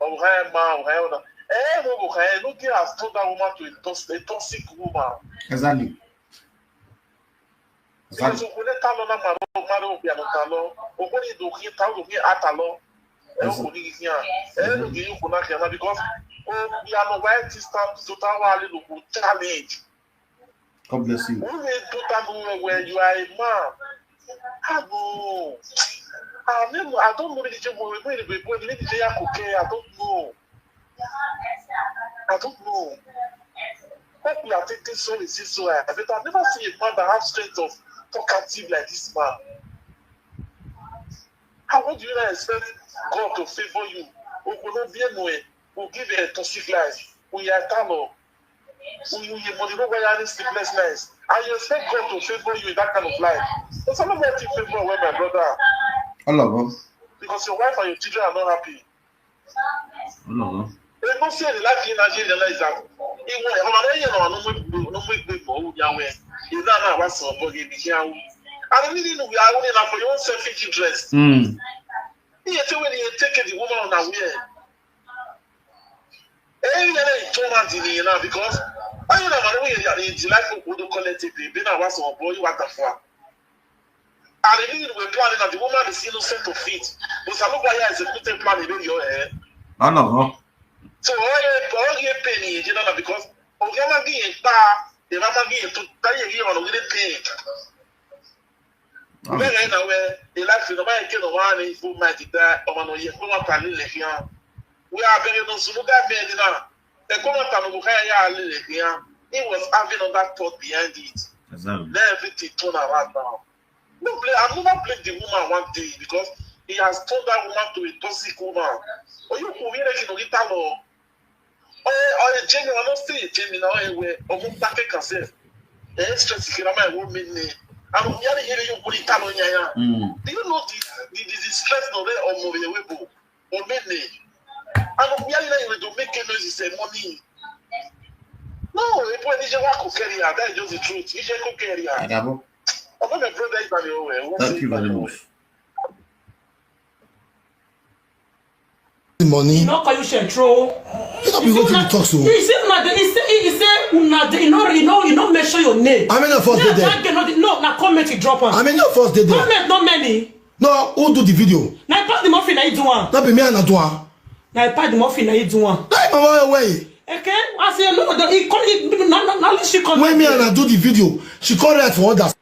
over ma, over. Eh, over no get as told that woman to a, tos-, a toxic woman. Exactly. Because exactly. Okune talo na maro, maro, ya no talo. Okune do ki talo, ki atalo. Eh, yes, sir. Okune ki ya. Eh, no ki okune ki ya, because, oh, ya no why this time to tell her little challenge. God bless you. Who will do that when you are a man? I know. I mean, I don't know the job. We will be born in the day I could care. I don't know. I don't know. Hope you are thinking so is this so. But I've never seen a man that has strength of talkative like this man. How would you not expect God to favor you? Who could not be anywhere? Who give a toxic life? Who you are tallow? Who you, you money over any sleepless nights? And you expect God to favor you in that kind of life? There's a lot of things favor when my brother. All of us. Because your wife and your children are not happy. All of us. They don't see the life in Nigeria like that. He won't, I'm not, you know, no more, no more big boy, Yahweh. He's not now, what's up, but he be here. I don't really know, we are only now for your own selfish interest. Mm. He say when he take the woman unaware. Eh, you know, he told her the, you know, because I don't know, man, we are in the life of Udo Collective, be now what's up, boy, what the fuck? And the thing we plan that the woman is innocent of it. But I look why I executed plan in your head. I know, huh? So all your, all your pain is, you know, because Ogama being pa, the mama being to tell you, you know, really pain. Bẹ́ẹ̀ náà wẹ̀, ìlàsì náà báyìí kí ló wá ní fún máa ti dá ọmọ náà yẹ kó wọ́n ta nílẹ̀ fi hàn. Wí abẹ́rẹ́ náà sùn ló dá bẹ́ẹ̀ ni náà. Ẹ kó wọ́n ta ló ká yà á nílẹ̀ fi hàn. He was having other thought behind it. Exactly. Then everything turn around now. No blame, I'm never blame the woman one day because he has turned that woman to a toxic woman. Or you could really get a little. Oh, oh, Jamie, I don't say Jamie now. Eh, we, oh, who pack it can say. Eh, stress if you my woman name. I'm really hearing you put it down on your. Mm. Do you know the, the, the, the stress no there or more we go? Or me name. I'm really like you to make a noise is a money. No, if when you walk carry her, that's just the truth. You just go carry her. Agabo. Oh, my brother is by the way. Thank you very much. Money. No call you central. You know, be wetin you talk so. You see, una dey, he say, he say, una dey, you know, you know, you know, mention your name. How many of us dey there? That girl, no, no, na comment you drop am. How many of us dey there? Comment, not many. No, who do the video? Na Pat the Muffin, na you do am. Not be me and I do am. Na Pat the Muffin, na you do am. That mama way. Okay, I say no. The, he call it. Now, now, now she come. When me and her do the video, she call her for others.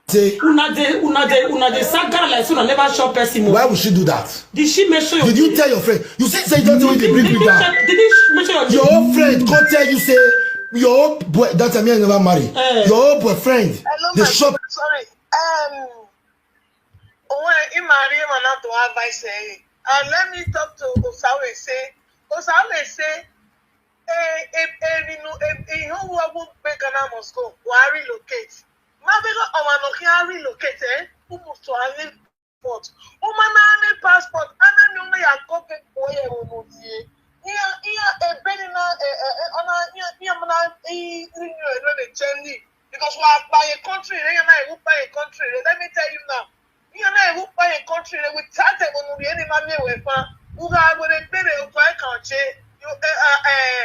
Say, Una dey, una dey, una dey saga like say una never chop person o. Why would she do that? Did she make sure? Did you tell your friend? You see, say you don't tell me the bring Did me you down. Check, did you sh- make sure your Your own friend come tell you say your own boy. That time me I never marry. Eh. Your own boyfriend. Hello, They my shop. Sorry. Um, Owen, Imari, man, to advice. Eh. And let me talk to Osawe. Say, Osawe say, eh, eh, eh, you know, eh, eh, you know what would make Ghana must go? Why relocate? My big, oh, I'm not here relocate. Eh, who must to live? Passport. Woman na any passport. Ana ni ume ya kope boye wono die. Iya iya ebeni na eh eh eh ona iya iya mana i i ni ero de chendi. Because wa pa ye country re na e pa ye country re. Let me tell you now. Iya na e pa ye country re with tate wono die ni ma mi we fa. Uga we de bere o kwa ka che. You eh eh eh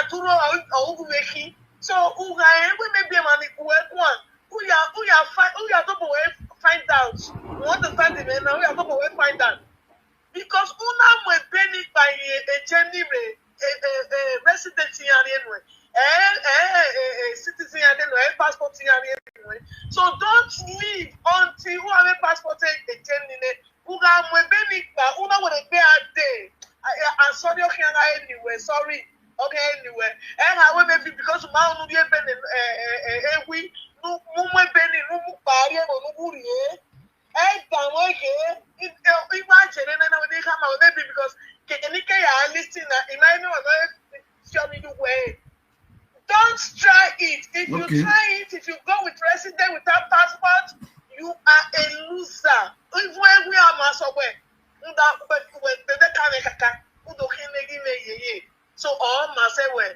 aduro o o we ki. So uga e we me be mani ku e kwa. Uya uya find uya to bo we find out. We want to find him now. Uya to bo we find out. Because una mwe beni by a, a journey re a, a, a resident in Arienwe. Eh, eh, eh, eh, citizen in Arienwe, eh, passport in Arienwe. So don't leave until you have a passport in a journey. Una mwe beni by una would be a day. I, I, I'm sorry, okay, anywhere, sorry. Okay, anywhere. And I will maybe because my own be a beni, eh, eh, eh, eh, we, no, no, mwe beni, no, no, barrier, no, no, no, eh. Ẹ gbà wọ́n yé. Ìgbà jẹ̀rẹ̀ náà wọ́n ní ká máa wọ́n débi because kèké ní kẹ́yà á listen na ìmọ̀ ẹni wọn lọ́wọ́ fi ọmọ inú wẹ̀. Don't try it. If you Okay. Try it, if you go with resident without passport, you are a loser. Even if we are mass away, that when they can't kaka, who do he make him a ye. So all mass away.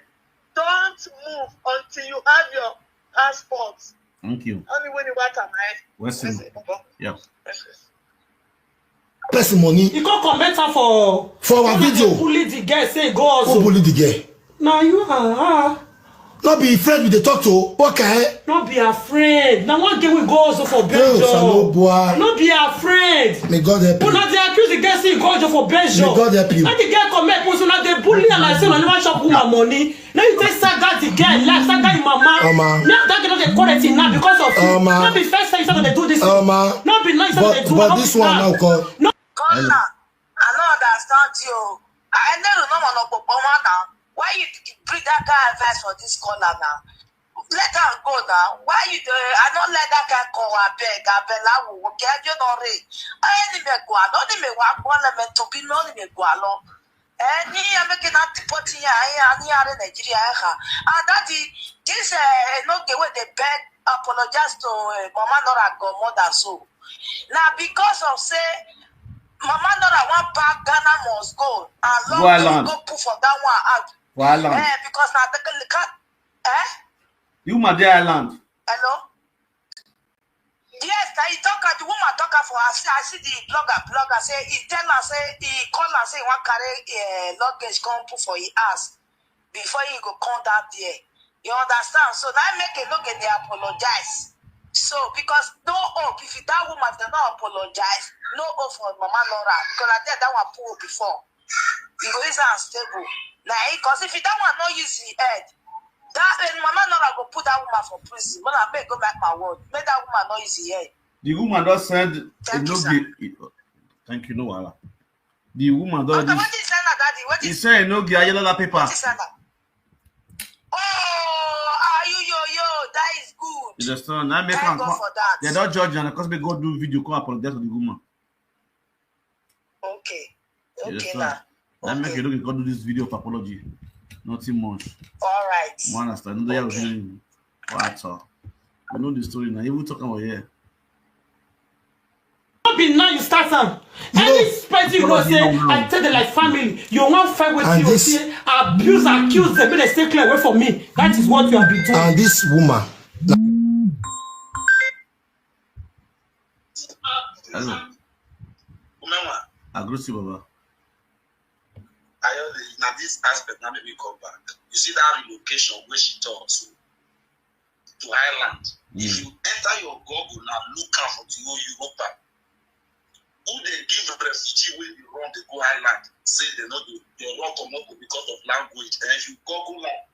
Don't move until you have your passport. Thank you. Only when you want am, eh? Western. Yes, Bobo. Yeah. Yes, yes. Person money He come comment am for for our una dey video. Bully the girl say go Who also. Bully the girl? Na you ah ah. No be friend we dey talk to. Okay. No be her friend. Na one girl we go also for Oh, Belgium. Salobua. No be her friend. May God help you. Una dey accuse the girl say he go also for Belgium. May God help you. When the girl come make post una dey bully her like say una never chop woman money. Now you take saga the girl like saga him mama. Mama. Now that girl no dey correct him now because of you. Mama. No be first time you start to dey do this. Mama. No be now you start to But dey do but am. This one now call. Caller, I don't understand you. I never know one of Obama now. Why you bring that kind of advice for this caller now? Let her go now. Why you do I don't let that guy call her beg, I beg her will get you no reach. I only make one, only make one, one element to be no only make one alone. Eh, ni ya make na deport ya ya ni are Nigeria ha. And that is this uh, no get where they beg apologize to uh, Mama Nora godmother so. Now because of say Mama Nora one pack Ghana must go and Go Lord alone. Go put for that one out. Wahala. Eh, because now the cat eh? You my dear island. Hello? Yes, now he talk the woman talk her for her. I see the blogger, blogger say he tell her say he call her say he want carry uh, luggage come put for his ass before he go come down there. You understand? So now make a look and they apologize. So because no hope if that woman does not apologize, no hope for Mama Laura because I tell that one poor before. You go is unstable. Now because if that one not use the head, that and Mama Laura go put that woman for prison. But I beg go back my word. Make that woman not use the head. The woman don send Thank you, Enoge. Thank you, no wahala. The woman don Okay, do. what is that, daddy? What He is say Enoge Ayalola paper. what is that? Oh, are you yo yo? That is good. You understand? Now make Thank am God come. For that. They don judge and because they go do video, come apologize to the woman. Okay. You Okay understand? now. Now make Okay. Enoge go do this video of apology. Nothing much. All right. One understand. No, Okay. What at all? I know the story now. Even talk about here. No be now you start am. You know- Any person you know say I tell them like family, you wan fight with And you this- say abuse accuse them, make they stay clear away from me. That is what you have been doing. And this woman. Hello. Remember, I greet you, Baba. I always now this aspect now make me come back. You see that relocation where she talks to Ireland. If Mm. You enter your Google now, look out for the whole Europa. who dey give refugee wey dey run dey go island say dem no dey, dem run comot because of language. And if you google am,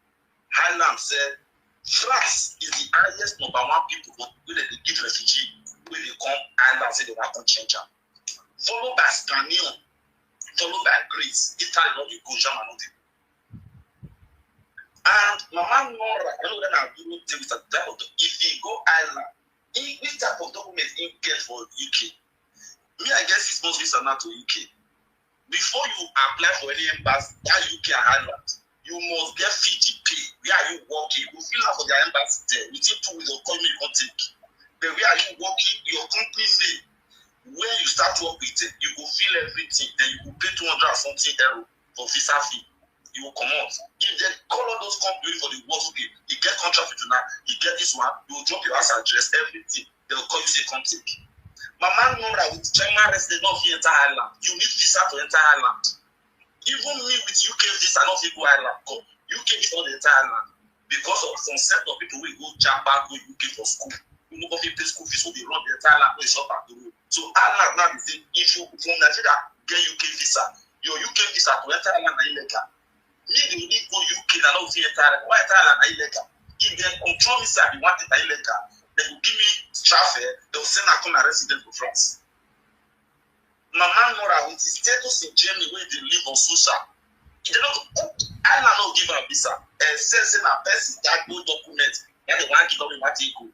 island sef, France is the highest number one people wey dem dey give refugee wey dey come island say dem wan come change am, followed by Spain, followed by Greece. Italy no dey go, Germany no dey go. And Mama Nora, I know that I do take with that type of, if he go island, he, which type of document he get for U K? Me, I get six months visa now to U K. Before you apply for any embassy, that U K island, you must get Fiji pay. Where are you working? You fill out for their embassy there. Within two weeks, they'll call me, you come take. Then where are you working? Your company name. When you start work with them, you go fill everything. Then you go pay two hundred and something euro for visa fee. You go comot. If they call all those companies for the work, okay, you get contract with you now, you get this one, you go drop your house address, everything. They will call you, say, come take. Mama Nora with German resident no fit enter island. You need visa to enter island. Even me with U K visa no fit go island come. U K visa no dey enter island because of some set of people wey go japa go U K for school. You no go fit pay school fees, so dey run the entire island, no dey shop at the road. So island now dey say if you from Nigeria get U K visa, your U K visa to enter island na illegal. Me dey only go U K na no fit enter island. Why enter island na illegal? If dem control me say I be wanted na illegal, dem go give me transfer, dem go send am come my resident for France. Mama Nora with his status in Germany wey dey live on social. They no, island no give am visa. Except say na person that go document, na the one give am, wey take go.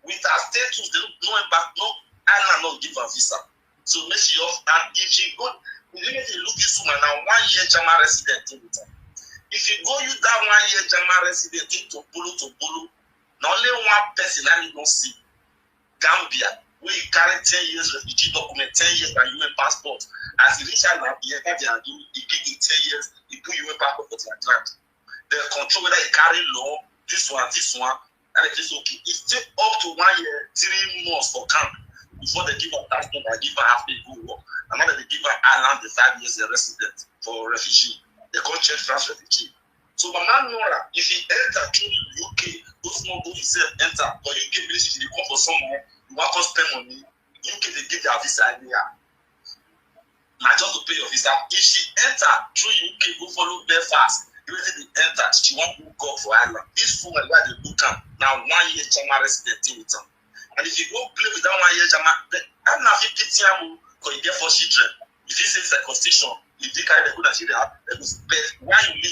With her status, they no embassy, no island no give am visa. So make she off, and if she go, the limit dey look this woman na one year German resident dey with her. If you go use that one year German resident take to bolo to bolo, na only one person na me don see. Gambia, wey carry ten years refugee document, ten years na U N passport. As e reach island, e enter their do, e give him ten years, e put U N passport for their ground. Dem control whether e carry law, this one, this one. And it is okay. E stay up to one year, three months for camp before dem give am passport and give am half pay go work. And now dem dey give am island the five years a resident for refugee. Dem come change France refugee. So Mama Nora, if you enter through U K, go small go yourself enter. For U K village, if you dey come for summer, you wan come spend money, U K dey give their visa anyhow. Na just to pay your visa. If she enter through U K, go follow Belfast, you really dey enter, she wan go go for island. This woman wey I dey look am, na one year German resident dey with am. And if you go play with that one year German, then I na fit pity am o, because you get four children. You fit say circumcision, you fit carry dem go Nigeria, dem go, but why you leave